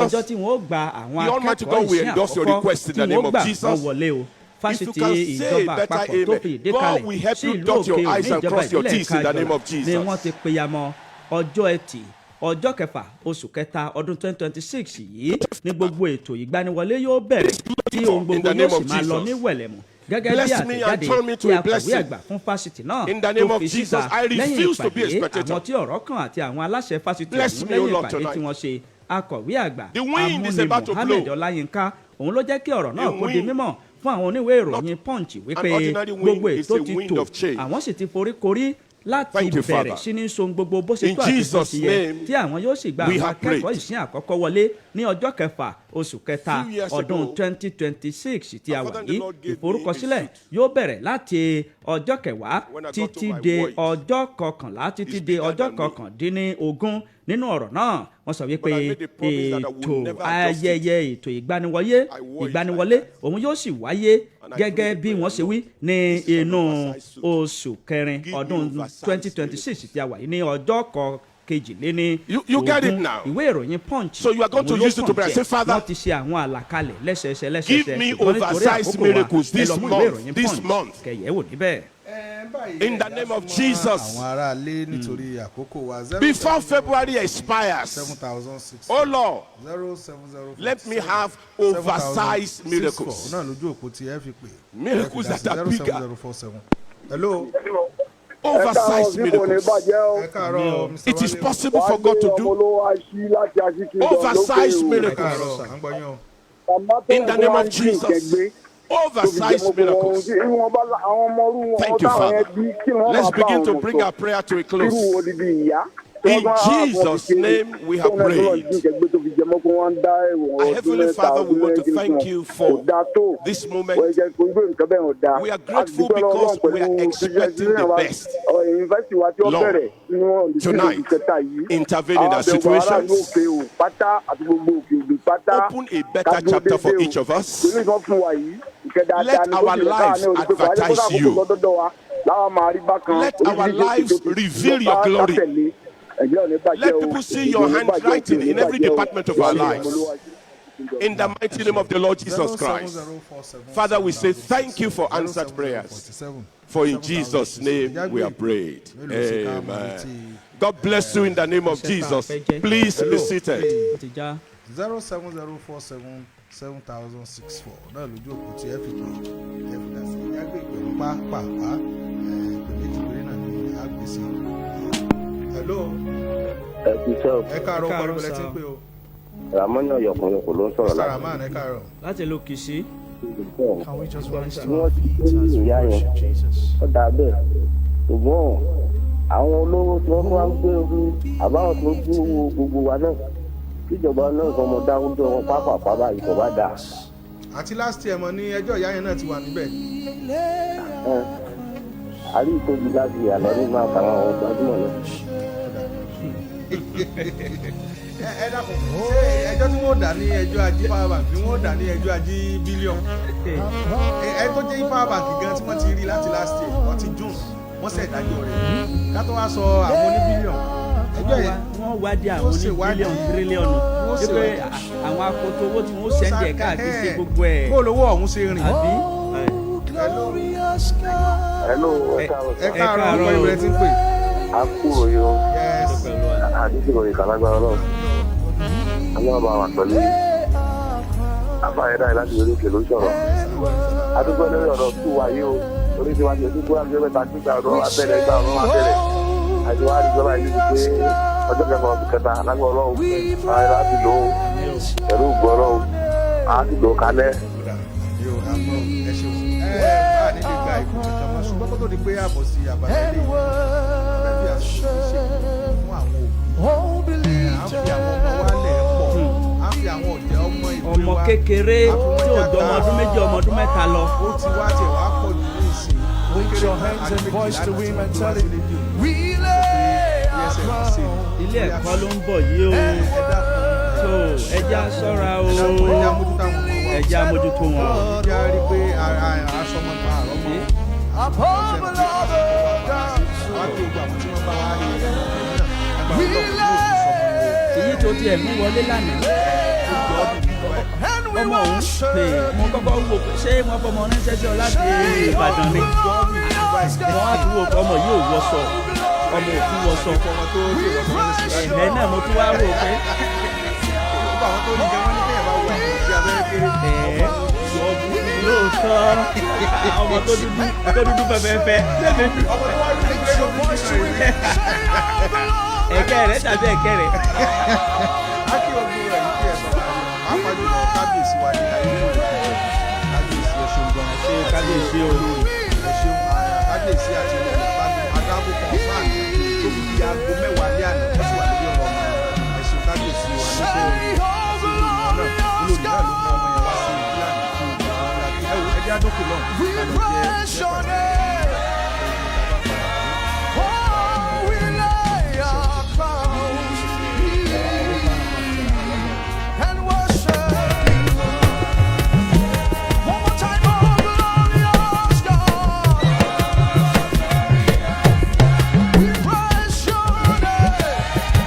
ọjọ́ tí wọ́n ó gba àwọn akẹ́kọ̀ọ́ ìsìn àkọ́kọ́ tí wọ́n ó gbà wọ́n wọlé o. Fásitì ìjọba àpapọ̀ tó fi ìdí kalẹ̀ sí ìlú Òkè Òní, ìjọba ìbílẹ̀ Kájọlá, ni wọ́n ti pèyàmọ́ ọjọ́ Ẹtì, ọjọ́ 6 oṣù 3 ọdún 2026 yìí ní gbogbo ètò ìgbaniwọlé yóò bẹ̀rẹ̀, tí ohun gbogbo yóò sì máa lọ ní wẹ̀lẹ̀mù, gẹ́gẹ́ bí àtẹ̀jáde tí akọ̀wé àgbà fún fásitì náà tó fi síta lẹ́yìn ìpàdé àwọn tí ọ̀rọ̀ kàn àti àwọn aláṣẹ fásitì ọ̀hún. Lẹ́yìn ìpàdé tí wọ́n ṣe, akọ̀wé àgbà Amúni Muhammed Ọláyínká, òun ló jẹ́ kí ọ̀rọ̀ náà kó di mímọ̀ fún àwọn oníwèé ìròyìn Punch wípé gbogbo ètò ti tò, àwọn sì ti foríkorí láti bẹ̀rẹ̀ sí ní so gbogbo bó ṣe tó àti bó ṣe yẹ, tí àwọn yóò sì gba àwọn akẹ́kọ̀ọ́ ìsìn àkọ́kọ́ wọlé ní ọjọ́ 6 oṣù 3 ọdún 2026 tí a wà yìí. Ìforúkọsílẹ̀ yóò bẹ̀rẹ̀ láti ọjọ́ 10 títí de ọjọ́ 11, títí de ọjọ́ 19. Nínú ọ̀rọ̀ náà, wọ́n sọ wípé ètò ayẹyẹ ètò ìgbaniwọlé òun yóò sì wáyé, gẹ́gẹ́ bí wọ́n ṣe wí, ní inú oṣù 4 ọdún 2026 tí a wà yìí, ní ọjọ́ kọ Kejìléní You get it ogún. Now. Ìwé ìròyìn Punch So you are going to òun ló use it to pray. kàn Say, jẹ́. "Father, Wọ́n ti ṣe àwọn àlàkalẹ̀ lẹ́sẹẹsẹ lẹ́sẹẹsẹ, give me ṣùgbọ́n nítorí oversized àkókò wa, miracles ẹ this lọ mú ìwé month, ìròyìn this Punch month. kẹyẹ wò níbẹ̀. In the name of Jesus. Àwọn aráalé, nítorí àkókò wa, zero Before seven zero February expires, 7,006 oh Lord, 070 let me have oversized miracles. Náà lójú òpó tí ẹ fi pè. Miracles that are bigger. 07047. Hello. Oversized miracles. Ẹ káàárọ̀, Mr. It is Wale. possible for God to do oversized Ẹ miracles. káàárọ̀, à ń gbọ́ yín o. In the name of Jesus. Oversized miracles. Thank you, Father. Let's begin to bring our prayer to a close. In Jesus' name we have prayed. Our Heavenly Father, we want to thank you for this moment. We are grateful because we are expecting the best. Lord, tonight, intervene in our situations. Open a better chapter for each of us. Let our lives advertise you. Let our lives reveal your glory. Let people see your handwriting in every department of our lives. In the mighty name of the Lord Jesus Christ. Father, we say thank you for answered prayers. For in Jesus' name we are prayed. Amen. God bless you in the name of Jesus. Please be seated. Ó ti já. 07047 7064 náà lójú òpó tí ẹ fi pè, ẹ fi dá sí i. Jágbé ìpè ń pa pàpà, ìpè méjì péré náà ní àgbèsè. Hello. Ẹ kú iṣẹ́ o. Ẹ káàárọ̀, Ẹ káàárọ̀, ọkọ ìbílẹ̀ tí ń sir. pè o. Ramoni Ọ̀yọ̀kùnyọ̀kùn ló ń sọ̀rọ̀ Mr. láti. Rahman, ẹ káàárọ̀. Láti ìlú Kìsí. Can we just rise Bí to our wọ́n ti feet gbé as we ìyá yẹn, worship Jesus? ó dáa bẹ́ẹ̀, ṣùgbọ́n àwọn olówó tí wọ́n wá ń gbé orí àbáwọn tó ń gbé owó gbogbo wa náà, kíjọba náà kọ́ ọmọ dáwọ́jọ wọn pápápá báyìí kò bá dáa. Àti last year mọ̀ ní ẹjọ́ ìyá yẹn náà ti wà níbẹ̀. Ẹ àrí ìtòjú láti àlọ́ nínú àtàwọn àwọn gbajúmọ̀ náà. Ẹ dákun, ṣé ẹjọ́ tí wọ́n dà ní ẹjọ́ ají power bank ni wọ́n dà ní ẹjọ́ ají bílíọ̀n? Ẹ tó jẹ́ power bank gan tí wọ́n ti rí láti last year, wọ́n ti June wọ́n ṣe ìdájọ́ rẹ̀, ká tó wá sọ àwọn oní bílíọ̀n ẹjọ́ yẹn. Wọ́n wádìí àwọn Wọ́n ní ṣèwádìí. bílíọ̀nù, tírílíọ̀nù Wọ́n wípé ṣèwádìí. àwọn akoto owó tí wọ́n sẹ́ndì ẹ̀ káàkiri sí gbogbo ẹ̀. Kó lówó ọ̀hún ṣe rìn. Àbí. Glorious God. Hello, ẹ káàárọ̀ Ẹ sir. káàárọ̀, orúkọ ìbílẹ̀ tí ń pè. A kúrò yìí o. Yes. Àdúgbò ìkàlágbára náà ọlọ́run bá wà pẹ̀lú yìí. Afáyẹ́dá yìí láti orí òkè ló ń sọ̀rọ̀. Adúgbò lórí ọ̀rọ̀ tú wa yìí o, orí ti wá ní ojú kúrò àti mẹ́ta gbígbà ọ̀rọ̀ abẹ́rẹ́ gbà ọ̀rọ̀ abẹ́rẹ́ àti wá rí ìjọba yìí pé ọjọ́ kẹfà oṣù kẹta lágbà ọlọ́run ààrẹ láti lò ó pẹ̀lú ògbó ọlọ́run á ti lò ó kalẹ̀. Yóò àmọ́ ẹ ṣeun, ẹ bá a nílé gba ìkó kankan mọ́, ṣùgbọ́n kó tó di pé àbọ̀ sí abala ilé yìí, ẹ fi àsìkò yìí ṣe fún àwọn òbí. Ẹ à ń fi àwọn ọmọ wa lẹ̀ pọ̀, à ń fi àwọn ọ̀jẹ̀ ọmọ ìwé Ọmọ wa kékeré à fi wọ́n tí ò játa. jọ ọmọ ọdún 2, ọmọ ọdún 3 lọ. Ó ti wá tiẹ̀ wá pọ̀ jù ní ìsìn. Ó Lift kéré your tán hands and àti voice to méjìlá him tí and wọ́n tell wá sí him, rédíò. We lay our ESN ṣe crowns. Ilé ẹ̀kọ́ ló ń bọ̀ yìí o. Ẹ dákun. Tó ẹja ṣọ́ra o. Ẹ dákun, ẹ já mójútó àwọn ọmọ wa. Ẹja mójútó wọn o. Ẹ já rí pé aṣọ ọmọ pa àrọ́ mọ́. Upon beloved God. Wá kí gbogbo àwọn tí wọ́n bá wá rí ẹ náà. We lay Èyí tó tiẹ̀ mú wọlé lánàá, and we ọmọ òun worship. pè mo kọ́kọ́ wò pé ṣé wọ́n fọmọ ránṣẹ́ sí ọ láti Ìbàdàn ni. Glorious Wọ́n á tún wò pé ọmọ yìí ò wọṣọ, ọmọ ò tún wọṣọ. Ọmọ tó tí ìwọ̀sán wọn lè ṣe Ẹ̀hẹ́ náà mo tún wá wò pé gbogbo àwọn tó ní gan wọ́n ní kéèyàn bá wo àwọn òbí abẹ́rẹ́ kéré. Ẹ̀ẹ́, lóòótọ́, ọmọ tó dúdú, tó dúdú fẹ́fẹ́fẹ́. Ọmọ tó wá rí kékeré ló fi ṣe rẹ̀. Ẹ̀kẹ́ rẹ̀ dàbí ẹ̀kẹ́ rẹ̀. Á kí ogun rẹ̀ yìí kí ẹ̀ bá wa rí. Pàápàá jùlọ kábíyèsí wa ní ayé lórí kábíyèsí, ẹ ṣeun gan. Ẹ ṣé kábíyèsí o. Ẹ ṣeun kábíyèsí àti olórí adágún kan fáànù tó fi di aago 10 alẹ́ àná wọ́n sì wà lórí ọ̀rọ̀ ọmọ. Ẹ ṣeun kábíyèsí wa níṣẹ́ àti olórí wọn náà, olórí náà ló mú ọmọ yẹn wá sí ìlú àná fún ìgbà wọn. Ẹ wo, ẹ jẹ́ àdókè lọ́hùn We ká lọ jẹ́ praise your name. Oh, we lay our crowns and worship you. One more time, oh glorious God. We praise your name.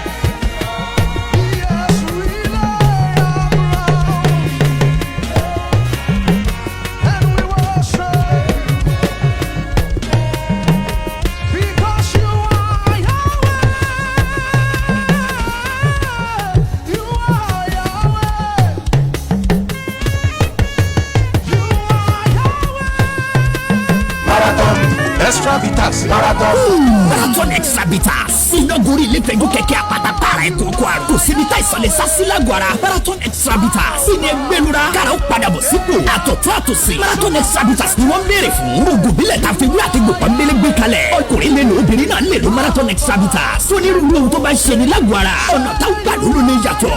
Extra Bitters. Marathon. Marathon Extra Bitters. Iná gorí ilé fẹ́jú kẹ̀kẹ́ àpáta pààrà ẹ̀kọ́ ọkọ̀ àrùn. Kò síbi tá ìsọ̀lẹ̀ sá sí lágọ̀ọ́ ara. Marathon Extra Bitters. Ìní ẹgbẹ́lura. Kára ó padà bọ̀ sípò. Àtọ̀tún àtòsí. Marathon Extra Bitters ni wọ́n ń béèrè fún. Oògùn bílẹ̀ ta fi wí àti gbòpọ̀ nbélé gbé kalẹ̀. Ọkùnrin lè lò, obìnrin náà lè lo Marathon Extra Bitters. Fónírúurú ohun tó bá ń ṣe ní lágọ̀ọ́ ara. Ọ̀nà táwọn gbà lólo ní yàtọ̀.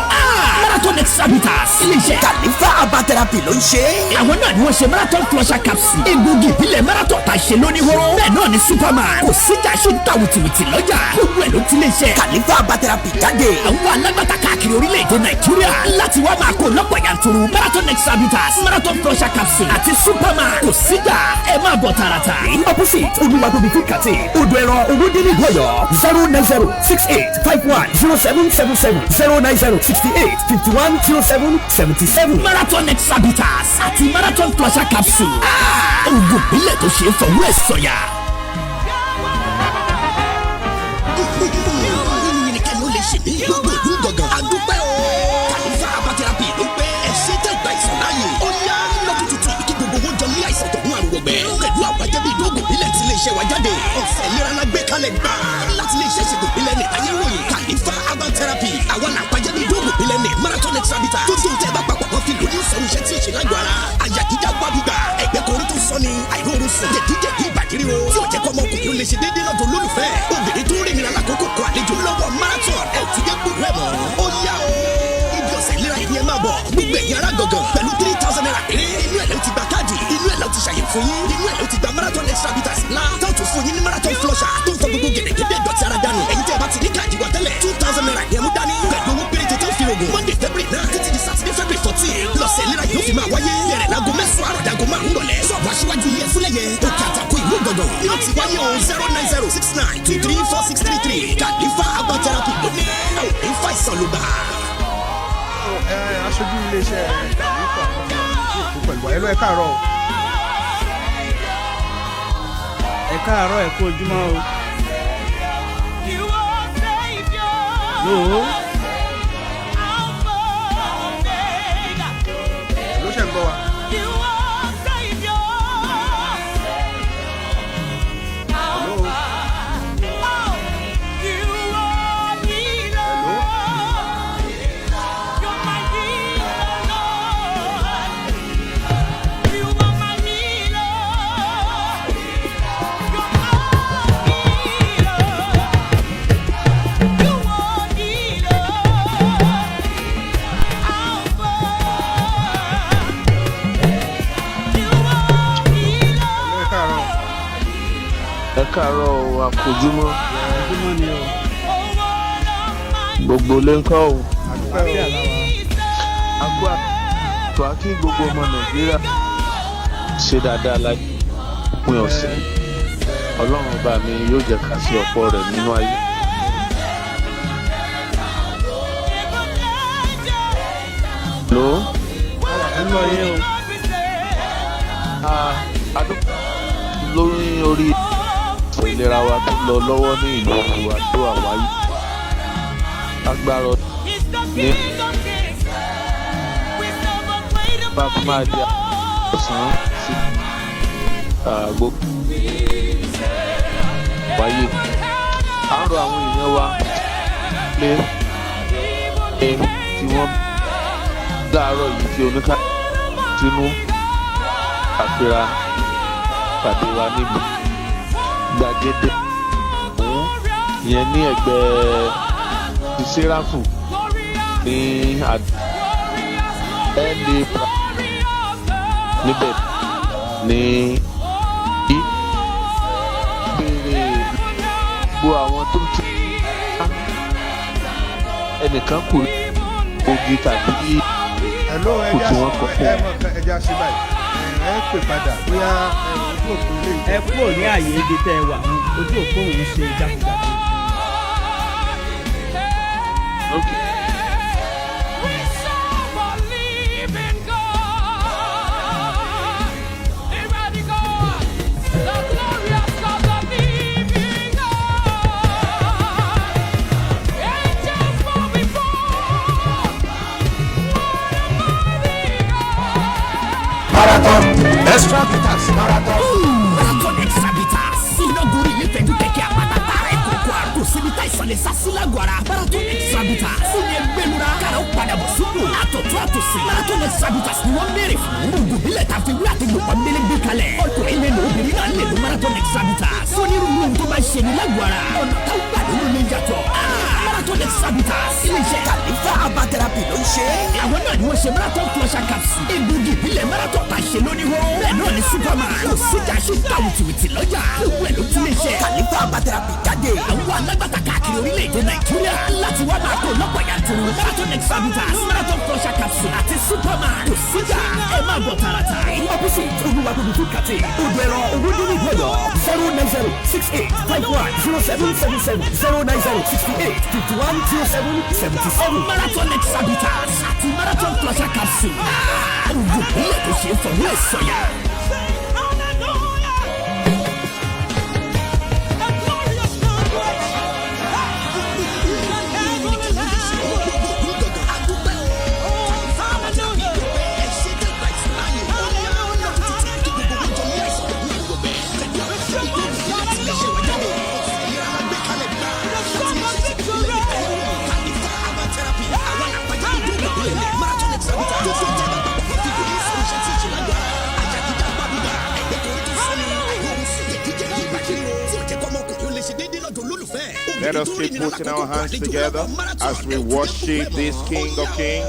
Marathon Extra Bitters. Iléeṣẹ́ Kàlífà Herbal Therapy ló ń ṣe é. Àwọn náà ni wọ́n ṣe Marathon Flusher Capsule. Egbògi ìbílẹ̀ Marathon ta ṣe lóníhóró. Bẹ́ẹ̀ náà ni Superman. Kò síjà ṣe ń ta wìtìwìtì lọ́jà. Gbogbo ẹ̀ ló ti lè ṣe. Kàlífà Herbal Therapy jáde. Àwọn alágbàtà káàkiri orílẹ̀-èdè Nàìjíríà láti wá máa kó lọ́pọ̀ yanturu. Marathon Extra Bitters, Marathon Flusher Capsule àti Superman. Kò síjà, ẹ máa bọ̀ tààràtà. Opposite Olúwatóbi Fúkàtì, Odò Ẹran, Owódé nílùú Ọ̀yọ́, 09068510777, 09068510777. Marathon Extra Bitters àti Marathon Flusher Capsule. Oògùn ìbílẹ̀ tó ṣe é fọwọ́ ẹ̀ sọ̀yà. Yìnyín ló lè ṣe mí. Gbogbo ìlú gangan. A dúpẹ́ o. Kàlífà Herbal Therapy ló pẹ́. Ẹ̀ṣẹ́ tẹ̀ gba ìsàn láàyè. Ó yá lọ́dún tuntun yìí kí gbogbo owó jọ ní àìsàn tọ̀hún àrùn wọ̀gbẹ́. Pẹ̀lú àbájáde ìdógùn ìbílẹ̀ tí ilé iṣẹ́ wa jáde. Ọ̀fẹ́ ìlera la gbé kalẹ̀ gbà. Láti ilé iṣẹ́ ìṣègùn ìbílẹ̀ ní ayé ròyìn. Kàlífà Herbal Therapy. Àwa là pàjáde ìdógùn ìbílẹ̀ ní Marathon Extra Bitters. Tó dùn tẹ́ bá papọ̀ kan fi lóyún sọ̀rọ̀ iṣẹ́ tí ò ṣe lágọ̀ọ́ ara. Àyà jíjá wá gbígbà. Ẹ̀gbẹ́ korí tó sọ ni. Àìróorun sùn. Jẹ̀díjẹ̀dí ìbàdí ríro. Tí ò jẹ́ kọ́ ọmọkùnrin ó lè ṣe déédéé lọ́dọ̀ olólùfẹ́. Obìnrin tó ń rìnrìn alákòókò kọ àlejò lọ́wọ́ Marathon. Ẹ ò tún jẹ́ gbúrú ẹ̀ mọ́. Ó yá o. Ibi ọ̀sẹ̀ ìlera yìí ni ẹ máa bọ̀. Gbogbo ẹ̀yin ará gangan pẹ̀lú ₦3,000 péré. Inú ẹ̀ ló ti gba káàdì. Inú ẹ̀ ló ti ṣàyẹ̀ fún yín. Inú ẹ̀ ló ti gba Marathon Extra Bitters ńlá. Táwọn tún fún yín ní Marathon Flusher tó ń fọ gbogbo gẹ̀dẹ̀gẹ̀dẹ̀ dọ̀tí ara dànù. Ẹ̀yin tẹ́ ẹ bá ti ní káàdì wa tẹ́lẹ̀, ₦2,000 ni ẹ mú dání. Pẹ̀lú owó péréte tó fi rògùn. Monday February 9 títí di Saturday February 14. Lọ́sẹ̀ ìlera yóò fi máa wáyé. Bẹ̀rẹ̀ láago 9 àárọ̀ dago 5 rọ̀lẹ́. Sọ̀bù aṣíwájú ilé ẹ̀fúnlẹ̀yẹ. Òkè àtàkùn ìlú Ìgangan. Yóò ti wáyé o 09069234633. Kàlífà Herbal Therapy ló ní. Àwọn ò ní fàìsàn ló gbà. Ẹ aṣojú iléeṣẹ́ Kàlífà òkú pẹ̀lú wa. Ẹ lọ, ẹ káàárọ̀ o. Ẹ káàárọ̀, ẹ kú ojúmọ́ o. Lóò. Ló ṣe ń gbọ́ wa. Hello. Hello. Ẹ káàárọ̀. Ẹ káàárọ̀ o, àkójúmọ́. Ojúmọ́ ni o. Gbogbo ló ń kọ́ o. Àlàáfíà làwà. Akó àtò akí gbogbo ọmọ Nàìjíríà ṣe dáadáa láyé òpin ọ̀sẹ̀. Ọlọ́run ọba mi yóò jẹ́ ká ṣe ọ̀pọ̀ rẹ̀ nínú ayé. Ló Ẹ ń lọ yé o. Adúpẹ́ lórí orí ìlera wa tó lọ lọ́wọ́ ní ìlú Àdó Àwáyé. Agbára ní bá fi máa di ọ̀sán sí gbogbo wáyé. À ń rọ àwọn èèyàn wa pé pé tí wọ́n láàárọ̀ yìí tí oníkà sínú àfihàn pàdé wa níbi gbàgede ọ̀hún ìyẹn ní ẹ̀gbẹ́ ti Sẹ́ráfù ní ẹ̀ẹ́dẹ́ níbẹ̀ ní í béèrè gbogbo àwọn tó ti ẹnìkan kù ogi tàbí Hello. kù Ẹja tí wọ́n kọ fún ẹ un. mọ̀ kan, ẹja ṣe báyìí. Ẹ pè padà bóyá ẹ ojú òpó ilé Ẹ kúrò ní àyè ibi tẹ́ ẹ wà ń ojú òpó òun ṣe jákujàku. Okay. Marathon Extra Bitters. Marathon. Marathon Extra Bitters. Iná Kò síbi tá ìsàlẹ̀ sásí lágọ̀ọ́ ara. Marathon Extra Bitters. Ó yẹ gbẹlura. Kára ó padà bọ̀ sípò. Àtọ̀tún àtòsí. Marathon Extra Bitters ni wọ́n béèrè fún. Oògùn ìbílẹ̀ ta fi wí àti gbòpọ̀ mélé gbé kalẹ̀. Ọkùnrin lè lò, obìnrin náà lè lo Marathon Extra Bitters. Onírúurú ohun tó bá ṣe ní lágọ̀ọ́ ara. Ọ̀nà táwọn gbà lóyún lè yàtọ̀. Marathon Extra Bitters. Iléeṣẹ́ Kàlífà Herbal Therapy ló ń ṣe é. Àwọn náà ni wọ́n ṣe Marathon Flusher Capsule. Egbògi ìbílẹ̀ Marathon ta ṣe lóní hó. Bẹ́ẹ̀ náà ni Superman. Kò síjà ṣe ta wìtìwìtì lọ́jà. Gbogbo ẹ̀ ló ti lè ṣe. Kàlífà Herbal Therapy jáde. Àwọn alágbàtà káàkiri orílẹ̀-èdè Nàìjíríà láti wá máa kó lọ́pọ̀ yanturu. Marathon Extra Bitters, Marathon Flusher Capsule àti Superman. Kò síjà, ẹ máa bọ̀ tààràtà. Opposite Olúwatóbi Food Cafe, Odò Ẹ̀rọ, Owódé ní Ìgbọ̀yọ̀, 09068510777, 09068510777. Marathon Extra Bitters àti Marathon Flusher Capsule. Oògùn ìbílẹ̀ tó ṣe é fọwọ́ ẹ̀ sọ̀yà. Let us keep putting our hands together as we worship this King of Kings.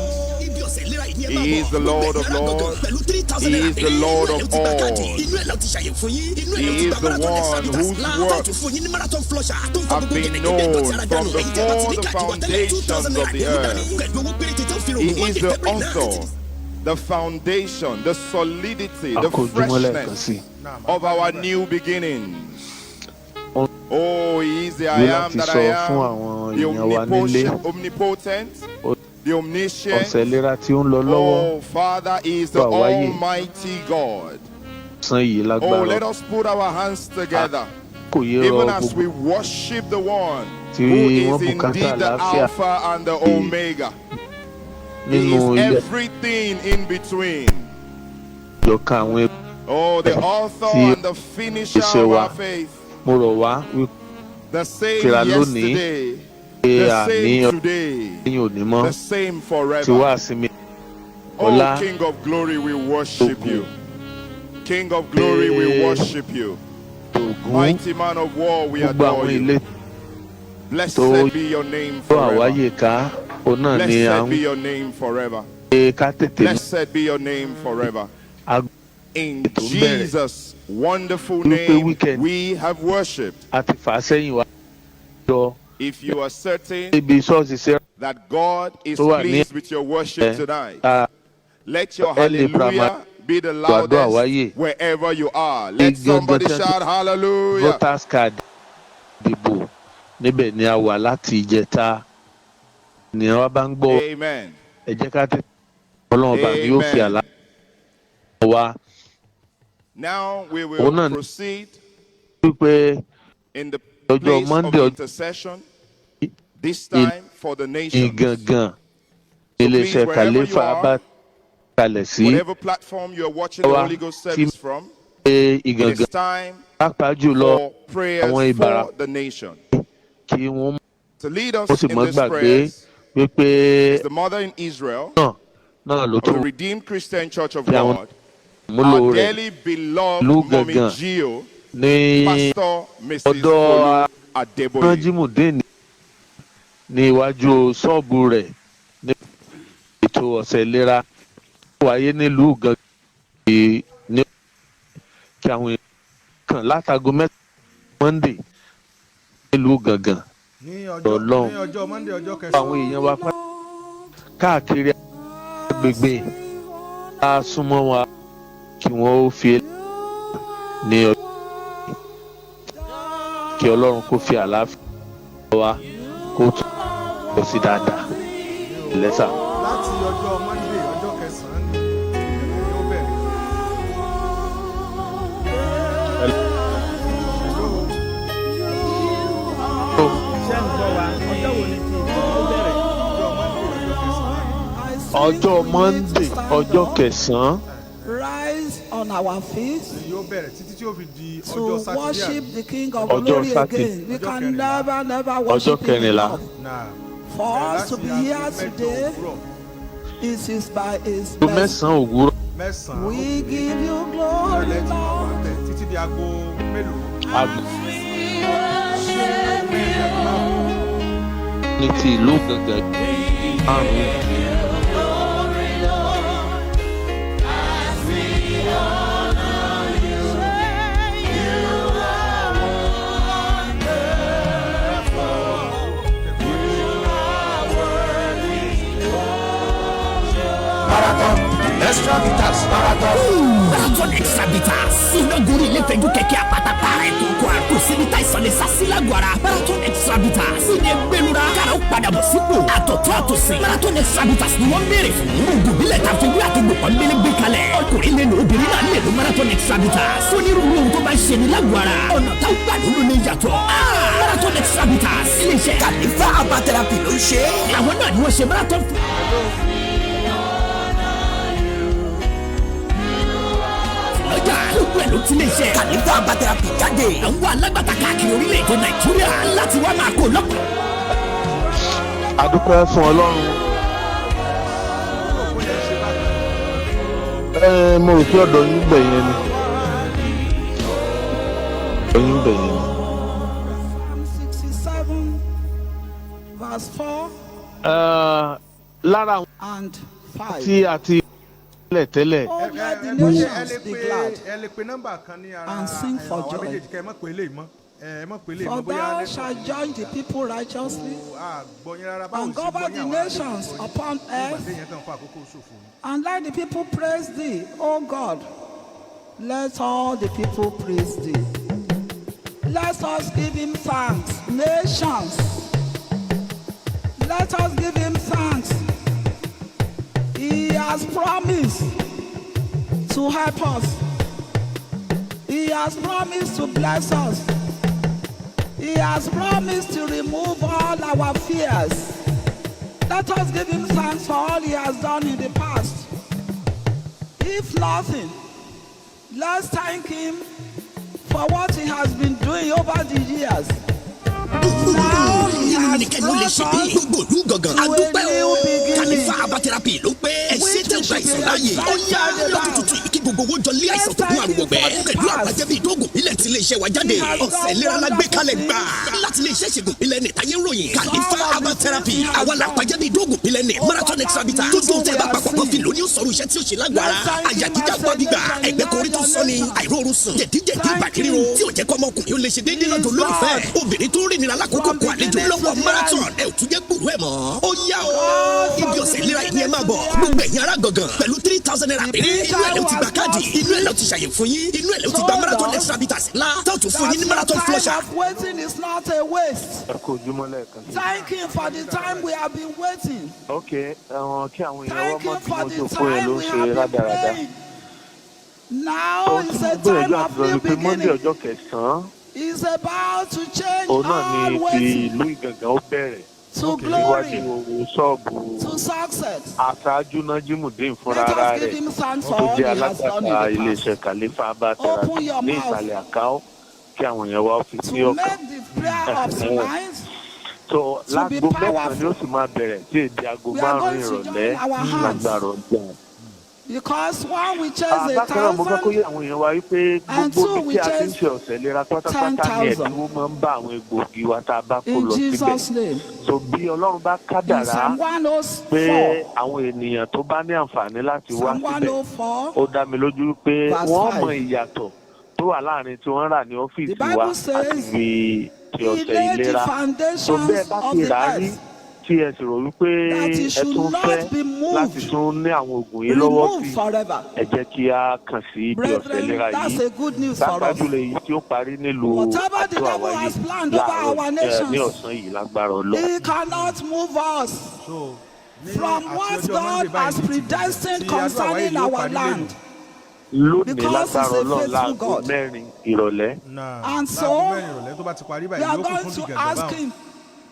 He is the Lord of Lords. He is the Lord of all. He is the one whose works have been known from before the foundations of the earth. He is the author, the foundation, the solidity, the freshness of our new beginnings. Oh, He is the I Bí am láti that sọ I fún am, àwọn the èèyàn wa nílé omnipotent, the omniscient. Ọ̀sẹ̀ ìlera tí ó ń lọ lọ́wọ́ Oh, Father, He is the tó àwáyé Almighty God. san yìí Oh, lágbára let us put our hands together, kò yé rọ even as gbogbo we worship the one tí who wọ́n is bùkátà indeed the àlàáfíà Alpha and the Omega. He nínú is ilé everything in between. ìjọka àwọn Oh, the author tí and the finisher iṣẹ́ of wa our faith. Mo rọ̀ wá wípé The same kíra lónìí yesterday, pé the à ní same today, ẹ̀yìn òní mọ́ the same tí forever. wá sinmi Oh, ọlá King of glory, we worship you. King of glory, we worship you. Ògún Mighty man of war, we gbogbo adore àwọn you. ilé tó Blessed be your name tó forever. àwáyé ká òun náà ni à Blessed ń be your name forever. pé ká tètè Blessed be your name forever. Aago In ètò ń bẹ̀rẹ̀ Jesus' wonderful wípé name, weekend we have worshipped. A ti fà á sẹ́yìn wá lọ If you are certain níbi ṣọ́ọ̀ṣì sí that God is tó wà ní pleased with your worship ẹ tonight, a let your ẹlẹ́ primary hallelujah be the tó àdó àwáyé loudest wherever you are. Let gangan somebody tí wọ́n ti shout hallelujah. Voters card dìbò níbẹ̀ ni a wà láti ìjẹta ni wọ́n bá ń gbọ́. Amen. Ẹ jẹ́ ká tètè Ọlọ́run bá mi yóò fi Amen. àlá wa Now we òun will náà ní proceed wípé in the ọjọ́ place of Monday ọjọ́ intercession, this time for the nations. Ìgangan So please, iléeṣẹ́ wherever you Kàlífà are, bá kalẹ̀ sí whatever platform you're watching the wa Holy Ghost tí service from, pé it Ìgangan is time pàápàá jùlọ for prayers àwọn Ìbàrà for the nation. kí wọ́n To lead ó us sì in mọ́ these gbàgbé prayers wípé is the mother in Israel náà náà ló of the tún Redeemed Christian Church of fi àwọn God, múlò our rẹ̀ dearly beloved ìlú Mommy Gangan Gio, ní Pastor Mrs. ọ̀dọ̀ Olu Adeboye. Nájímùdín ní iwájú ṣọ́ọ̀bù rẹ̀ ní ètò ọ̀sẹ̀ ìlera wáyé nílùú Gangan ní kí àwọn èèyàn kàn látago 3 Monday nílùú Gangan Ní ọjọ́ Ọlọ́run ní ọjọ́ Monday, ọjọ́ àwọn 9. èèyàn wa káàkiri agbègbè á súnmọ́ wa kí wọ́n ó fi ní ọjọ́ kí Ọlọ́run kó fi àlàáfíà wa kó tún lọ sí dáadáa lẹ́sà. Láti ọjọ́ Monday, ọjọ́ 9 ni ìrìn yóò bẹ̀rẹ̀. Ṣé ń gbọ́ wa? Ọjọ́ wo ni ti ìtàn ó bẹ̀rẹ̀? Ọjọ́ Monday, ọjọ́ 9. Ọjọ́ Monday, ọjọ́ 9. on our feet Ni yóò bẹ̀rẹ̀ títí tí ó fi di to ọjọ́ Sátidé worship àbí? the King of Ọjọ́ Glory Sátidé. again. We Ọjọ́ can kẹrìnlá. never, never Ọjọ́ worship him kẹrìnlá. enough. Náà, For bẹ̀rẹ̀ us to láti be aago here 8 today, òwúrọ̀. it is by His Aago mercy. 9 òwúrọ̀. 9. We give you glory, Ìrọ̀lẹ́ ti máa wà Lord. bẹ̀ títí di aago mélòó? Aago ní ti ìlú Ìgàngán 5. Marathon Extra Bitters. Marathon. Marathon Extra Bitters. Iná gorí ilé fẹ́jú kẹ̀kẹ́ àpátápá rẹ̀ tó kọ́ àrùn. Kò síbi tá ìsàn lè sá sí lágọ̀ọ́ ara. Marathon Extra Bitters. Ní ẹgbẹ́lura. Kára ó padà bọ̀ sípò. Àtọ̀tọ̀ àtòsí. Marathon Extra Bitters ni wọ́n ń béèrè fún. Oògùn ìbílẹ̀ ta fi wí àtẹ̀gbò kan lé gbé kalẹ̀. Ọkùnrin lè lò, obìnrin náà lè lo Marathon Extra Bitters. Onírúurú ohun tó bá ń ṣe ní lágọ̀ọ́ ara. Ọ̀nà táwọn gbà ló ló lè yàtọ̀. Marathon Extra Bitters. Iléeṣẹ́ Kàlífà Herbal Therapy ló ń ṣe é. Àwọn náà ni wọ́n ṣe Marathon lọ́jà, gbogbo ẹ̀ ló ti lè ṣe. Kàlífà Herbal Therapy jáde. Àwọn alágbàtà káàkiri orílẹ̀-èdè Nàìjíríà láti wá máa kó lọ́pọ̀. A dúpẹ́ fún Ọlọ́run. Ẹ mo rò pé ọ̀dọ̀ yín bẹ̀ yẹn ni. Ọ̀dọ̀ yín bẹ̀ yẹn ni. Psalm 67, verse 4 Ẹ, lára àwọn and 5. tí a ti tẹ́lẹ̀ tẹ́lẹ̀. Oh, let the Ẹ nations lè be pe glad ẹ lè pe nọ́mbà kan ní ara and sing for àwa joy. méjèèjì kẹ́ ẹ mọ̀ pé eléyìí mọ́, ẹ mọ̀ pé eléyìí For mọ́ bóyá thou network shalt judge the people righteously a gbọ́ yín rárá, báwo and sì gbọ́ govern yín the àwọn ará nations gbọ́ yín. upon Nígbà earth. téèyàn kàn fún àkókò ṣòfò ni. And let the people praise thee, O God. Let all the people praise thee. Let us give him thanks, nations. Let us give him thanks. He has promised to help us. He has promised to bless us. He has promised to remove all our fears. Let us give him thanks for all he has done in the past. If nothing, let's thank him for what he has been doing over the years. Now he Nínú has nìkẹ́ ló lè brought ṣe bí us gbogbo ìlú Gangan. to a Adúpẹ́ new o. beginning. Kàlífà Herbal Therapy ló pé ẹ ṣe Which tẹ́ we gba should be ìsàn láàyè. Ó yá excited lọ́dún about. tuntun yìí kí gbogbo owó jọ lé àìsàn tó Let's kún thank àrùn him wọ̀gbẹ́. for the Pẹ̀lú past. àbájẹ́bí ìdógùn ìbílẹ̀ tí iléeṣẹ́ wa jáde. He has Ọ̀sẹ̀ done ìlera la gbé kalẹ̀ wonderful gbà. things. Láti iléeṣẹ́ ìṣègùn ìbílẹ̀ ní ìtayé ròyìn. Kàlífà All of Herbal the Therapy. things he has Àwa la done. pàjẹ́bí ìdógùn ìbílẹ̀ ní Marathon Over Extra that Bitters. Tó dùn tẹ́ we bá have papọ̀ kọ́ fi seen. lóní ó sọ̀rọ̀ iṣẹ́ tí ó ṣe lágọ̀ọ́ ara. Let's thank Àyà him jíjá as a gbọ́ gbígbà. nation Ẹ̀gbẹ́ in korí tó all sọ ni your nations. àìróorun sùn. Jẹ̀díjẹ̀dí Thank ìbàdí ríro him. tí ò jẹ́ kọ́ ọmọkùnrin ó lè ṣe déédéé He lọ́dọ̀ is olólùfẹ́. God. Obìnrin tó ń rìn nira lákòókò From kó àlejò beginning to lọ́wọ́ the Marathon end. ẹ ò tún jẹ́ gbúrú ẹ̀ mọ́. Ó yá o. God Ibi from ọ̀sẹ̀ the ìlera yìí ni ẹ beginning máa to bọ̀. the Gbogbo end. ẹ̀yin ará Gangan pẹ̀lú ₦3,000 The péré. Inú ẹ̀ preacher ló who ti gba has káàdì. lost Inú ẹ̀ ló ti ṣàyẹ̀ fún yín. Inú ẹ̀ ló ti gba told Marathon us Extra Bitters ńlá. Tá ò tún fún that yín ní your Marathon time Flusher. of waiting is not a waste. Ẹ kú ojúmọ́ lẹ́ẹ̀kan sí. Thank him for the time we have been waiting. Ok, ẹ̀wọ̀n kí àwọn èèyàn wọ́n Thank mọ̀ him tí for mo the jókòó yẹn time ló ń we ṣe have been rádaràda. praying. Now Ohun tí is mo a gbìyànjú time àti of sọ ni new pé Monday beginning. ọjọ́ kẹsàn-án It's about to change òun náà ni all ti waiting ìlú Ìgàngán ó bẹ̀rẹ̀ to níwájú glory, ṣọ́ọ̀bù to success. aṣáájú Nájímùdín fúnra Let ara us give rẹ̀ him thanks for tó all jẹ́ he has done alágbàtà in the past. iléeṣẹ́ Kàlífà Herbal Open Therapy your ní mouth ìsàlẹ̀ Àkáó kí àwọn èèyàn wá fi sí to ọkàn. make the prayer of tonight So to be láago 9 ni ó powerful. sì máa bẹ̀rẹ̀ sí èdè aago We are 5 going to ìrọ̀lẹ́ join our hands lágbára ọjà. because one we chase a Bákan náà mo fẹ́ kó thousand yé àwọn èèyàn wa wípé and gbogbo two ibi we tí a ti ń chase ṣe ọ̀sẹ̀ ìlera ten pátápátá ni thousand. ẹ̀dínwó máa ń bá àwọn egbòogi wa tá a bá kó In lọ síbẹ̀. Jesus' name. So bí Ọlọ́run bá In kádàrá Psalm pé 104, àwọn ènìyàn tó bá ní àǹfààní láti wá Psalm síbẹ̀, 104, ó dá mi lójú pé verse wọ́n mọ 5. ìyàtọ̀ tó wà láàrin tí wọ́n rà ní The ọ́fíìsì wa Bible àti says, ti He ọ̀sẹ̀ laid the ìlera. So foundations bẹ́ẹ̀ bá of ti the rà á rí earth, tí ẹ sì rò wípé that it ẹ should tún fẹ́ not be láti moved, tún ní àwọn oògùn yìí lọ́wọ́ removed sí, forever. ẹ jẹ́ kí a kàn sí ibi ọ̀sẹ̀ Brethren, ìlera that's yìí a good news for pàápàá us. jùlọ èyí tí ó parí nílùú Whatever the Àdó devil Àwáyé has planned over láàárọ̀ our ní nations, ọ̀sán yìí lágbára Ọlọ́run. he cannot move us So ní from àti what ọjọ́ God Monday báyìí has ní ti bẹ̀rẹ̀ predestined tí Adó Àwáyé concerning yóò our parí lẹ́nu. land. Lónìí Because he's lágbára a Ọlọ́run faithful láago God. 4 ìrọ̀lẹ́. Náà And láago so 4 ìrọ̀lẹ́ tó bá ti parí we báyìí are yóò kún going fún to dìgàngàn ask báwọn. him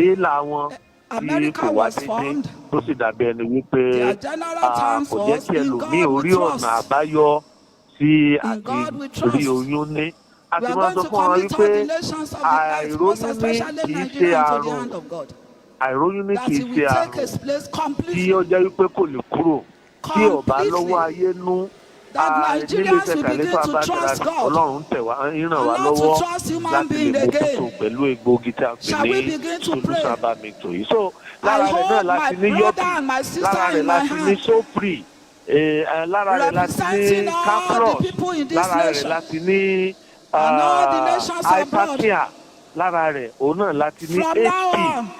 Éèlà wọn tí America kò wá was dédé, formed. tó sì dàbí ẹni wípé Their general terms kò jẹ́ was, kí "In ẹlòmíì God we orí ọ̀nà trust." àbáyọ sí àti God we rí trust. oyún ní. A We ti are máa going sọ to fún wọn commit wípé all the nations of the earth, most àìróyún ní especially kì í ṣe Nigeria, into the àrùn. hand of God. Àìróyún ní That kì í He ṣe will take àrùn His place tí completely. ó jẹ́ wípé kò lè kúrò tí ọba lọ́wọ́ Completely. ayé nú. That Nílé Nigerians iṣẹ́ will begin Khalifa to trust Abba God Ọlọ́run tẹ̀ wá ń ràn wá and not to lọ́wọ́ trust human láti lè being mójútó again. pẹ̀lú egbòogi tí a pè Shall ní we begin to pray? Solution Abamito yìí. So I lára rẹ̀ náà hold láti my ní brother Yọ́pì, and my sister lára rẹ̀ in my láti ní hand, Sopri, lára rẹ̀ láti ní representing all the Capros, people in this lára rẹ̀ nation láti ní and all the nations abroad. Hypatia, lára rẹ̀ òun náà láti ní From now HP on,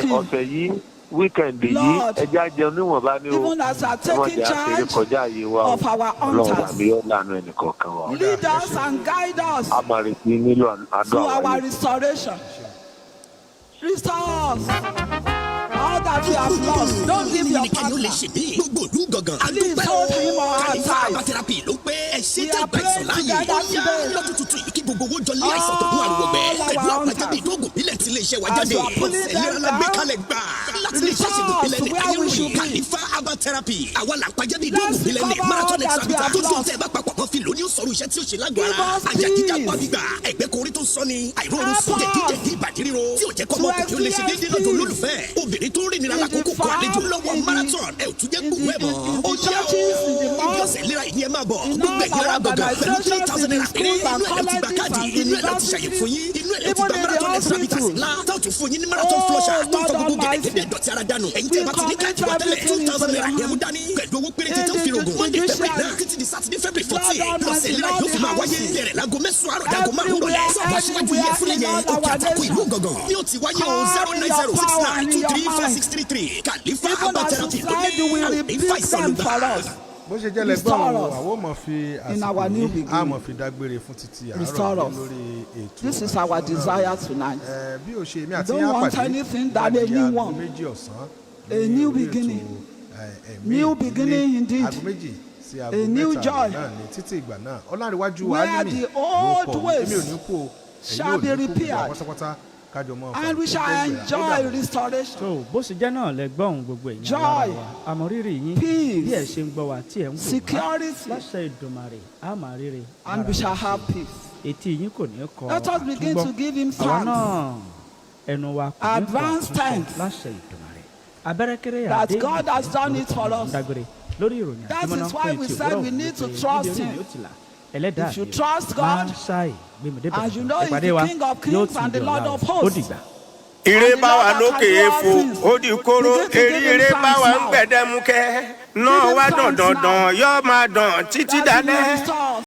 King. Ọ̀sẹ̀ yìí, weekend yìí, Lord, ẹja jẹun níwọ̀nba ní o. even as you are Ẹ má taking jẹ́ àṣeré charge kọjá àyè wa o. of our Ọlọ́run hunters, àmì yóò lànà ẹnìkọ̀ọ̀kan wa o. lead us and guide us A máa retí nílò àdó to àwáyé. our restoration. Restore us all that we have lost. Don't leave your Ẹnikẹ́ni ó lè partner. ṣe mí. Gbogbo ìlú gangan. Please Adúpẹ́ hold o. him or her Kàlífà tight. Herbal Therapy ló pé ẹ ṣe We tẹ́ are gba ìsàn praying láàyè. together Ó yá today. lọ́dún tuntun yìí kí gbogbo gbogbo owó jọ lé àìsàn tó gún àrùn ọgbẹ́ pẹ̀lú All our àbájáde ìdóògùn bílẹ̀ tí iléeṣẹ́ wa As jáde. you are pulling Ọ̀sẹ̀ ìlera them la gbé down, kalẹ̀ gbà. Láti iléeṣẹ́ restore ìṣègùn us bílẹ̀ to ní where we ayélujára should be. Kàlífà herbal therapy. Àwa là ń pàjáde ìdóògùn Let's bílẹ̀ ní recover all marathon that extra we have tó tó lost. tẹ́ bá papọ̀ mọ́ fi lóní sọ̀rọ̀ iṣẹ́ tí ó ṣe lágọ̀ọ́ Give ara. us Àyà jíjá peace. pa gbígbà, ẹ̀gbẹ́ korí tó ń sọ ni, àìróorun Help sùn, us jẹ̀díjẹ̀dí ìbàdí ríro tí ò jẹ́ kọ́mọ to ọkùnrin ó lè ṣe déédéé experience lọ́dọ̀ peace. olólùfẹ́. Obìnrin tó ń rìn nira In the lákòókò kọ àlejò farm, lọ́wọ́ in the- marathon ẹ ò tún jẹ́ gbogbo ẹ̀ mọ́. in the Ó yá o, churches, in the ibi mosques, ọ̀sẹ̀ ìlera yìí ni ẹ máa bọ̀. in Gbogbo all ẹ̀yin ará our gbọ̀ngàn pẹ̀lú organizations, 3,000 in the naira péré. schools and Inú ẹ̀ ló ti gba colleges káàdì, and inú ẹ̀ ló ti ṣàyẹ̀ fún yín, inú ẹ̀ ló ti even gba in the marathon extra bitters hospitals. ńlá. Tá ò tún fún yín ní marathon Oh, flusher tó ń Lord fọ gbogbo Almighty. gẹ̀dẹ̀gẹ̀dẹ̀ dọ̀tí ara dànù. Ẹ̀yin tẹ́ We bá ti ní commit káàdì wa tẹ́lẹ̀, everything 2,000 into naira your yẹn mú hand. dání. Pẹ̀lú owó péréte In tó ń fi the rògùn. Monday February judiciary. 9 títí di Saturday February Lord 14. Lọ́sẹ̀ Almighty, ìlera Lord yóò fi máa wáyé. the Bẹ̀rẹ̀ láago mẹ́sàn-án àárọ̀ dago márùn-ún rọ̀lẹ́. Everywhere, Sọ́ọ̀bù aṣíwájú yẹ fúnlẹ̀ anywhere, yẹn. in all Òkè our àtàkùn ìlú nations. gangan. Ní ó ti wáyé o Come zero in nine your zero six power nine and two in your three four might. six three three. Kàlífà Even herbal as therapy you ló said, you ní will àlífà rebuke them ìsọlùgbà. for us. Bó ṣe jẹ́ lẹ́gbọ́n Restore o us àwọn ò mọ̀ fi in our àsìkò new yìí a beginning. mọ̀ fi dágbére fún títí àárọ̀ Restore yìí us. lórí ètò This is our àjùmọ̀ desire tonight. Ẹ, bí o ṣe èmi We àti don't yín á want pàdé anything tó bá than a di new aago one. 2 ọ̀sán A ní new orí ètò, beginning. ẹ, ẹ̀mí New ìdílé. beginning indeed. Aago 2 sí aago A new 3 joy. náà ní títí ìgbà náà Ọlárẹ̀wájú Where Álímì the ló old kọ mi. ways Èmi ò ní kú o, ẹ̀yin shall ò be ní kú, gbogbo wa repaired. pátápátá kájọ mọ́ And we shall fàìfẹ́ gbéra. Ó enjoy dàbọ̀. restoration. Tó bó ṣe jẹ́ náà lẹ gbọ́ ohun gbogbo èèyàn Joy, lára wa àmọ́ rírì yín peace, bí ẹ ṣe ń gbọ́ wa tí ẹ ń wò wá security, láṣẹ Ìdùmarè á máa ríre and lára we shall wa. have peace. Etí yín kò ní kọ Let us begin àtúngbọ́ to give him àwa thanks. náà ẹnu wa kò ní kọ Advance àtúnṣe thanks láṣẹ Ìdùmarè abẹ́rẹ́kẹ́rẹ́ that àdé God has done it for us. dágbére lórí ìròyìn That àjùmọ̀nà is why fún we etí said òwúrọ̀ we need to wípé trust níbi orí him. mi ó ti là ẹlẹ́dàá If you mi ò trust máa God, ṣáì gbẹmídébẹ̀ and you know he's ìpàdé the wa King of yóò Kings tún and di the ọ̀la Lord o. of Ó hosts. dìgbà. Ire And the bá wa Lord that lókè can do all èèfo things. ó di kóró Begin to give eré him ire bá thanks wa ń now. gbẹdẹmukẹ náà Give him wá dàn thanks dàn now dàn yóò máa dàn títí that he will dalẹ́. restore us.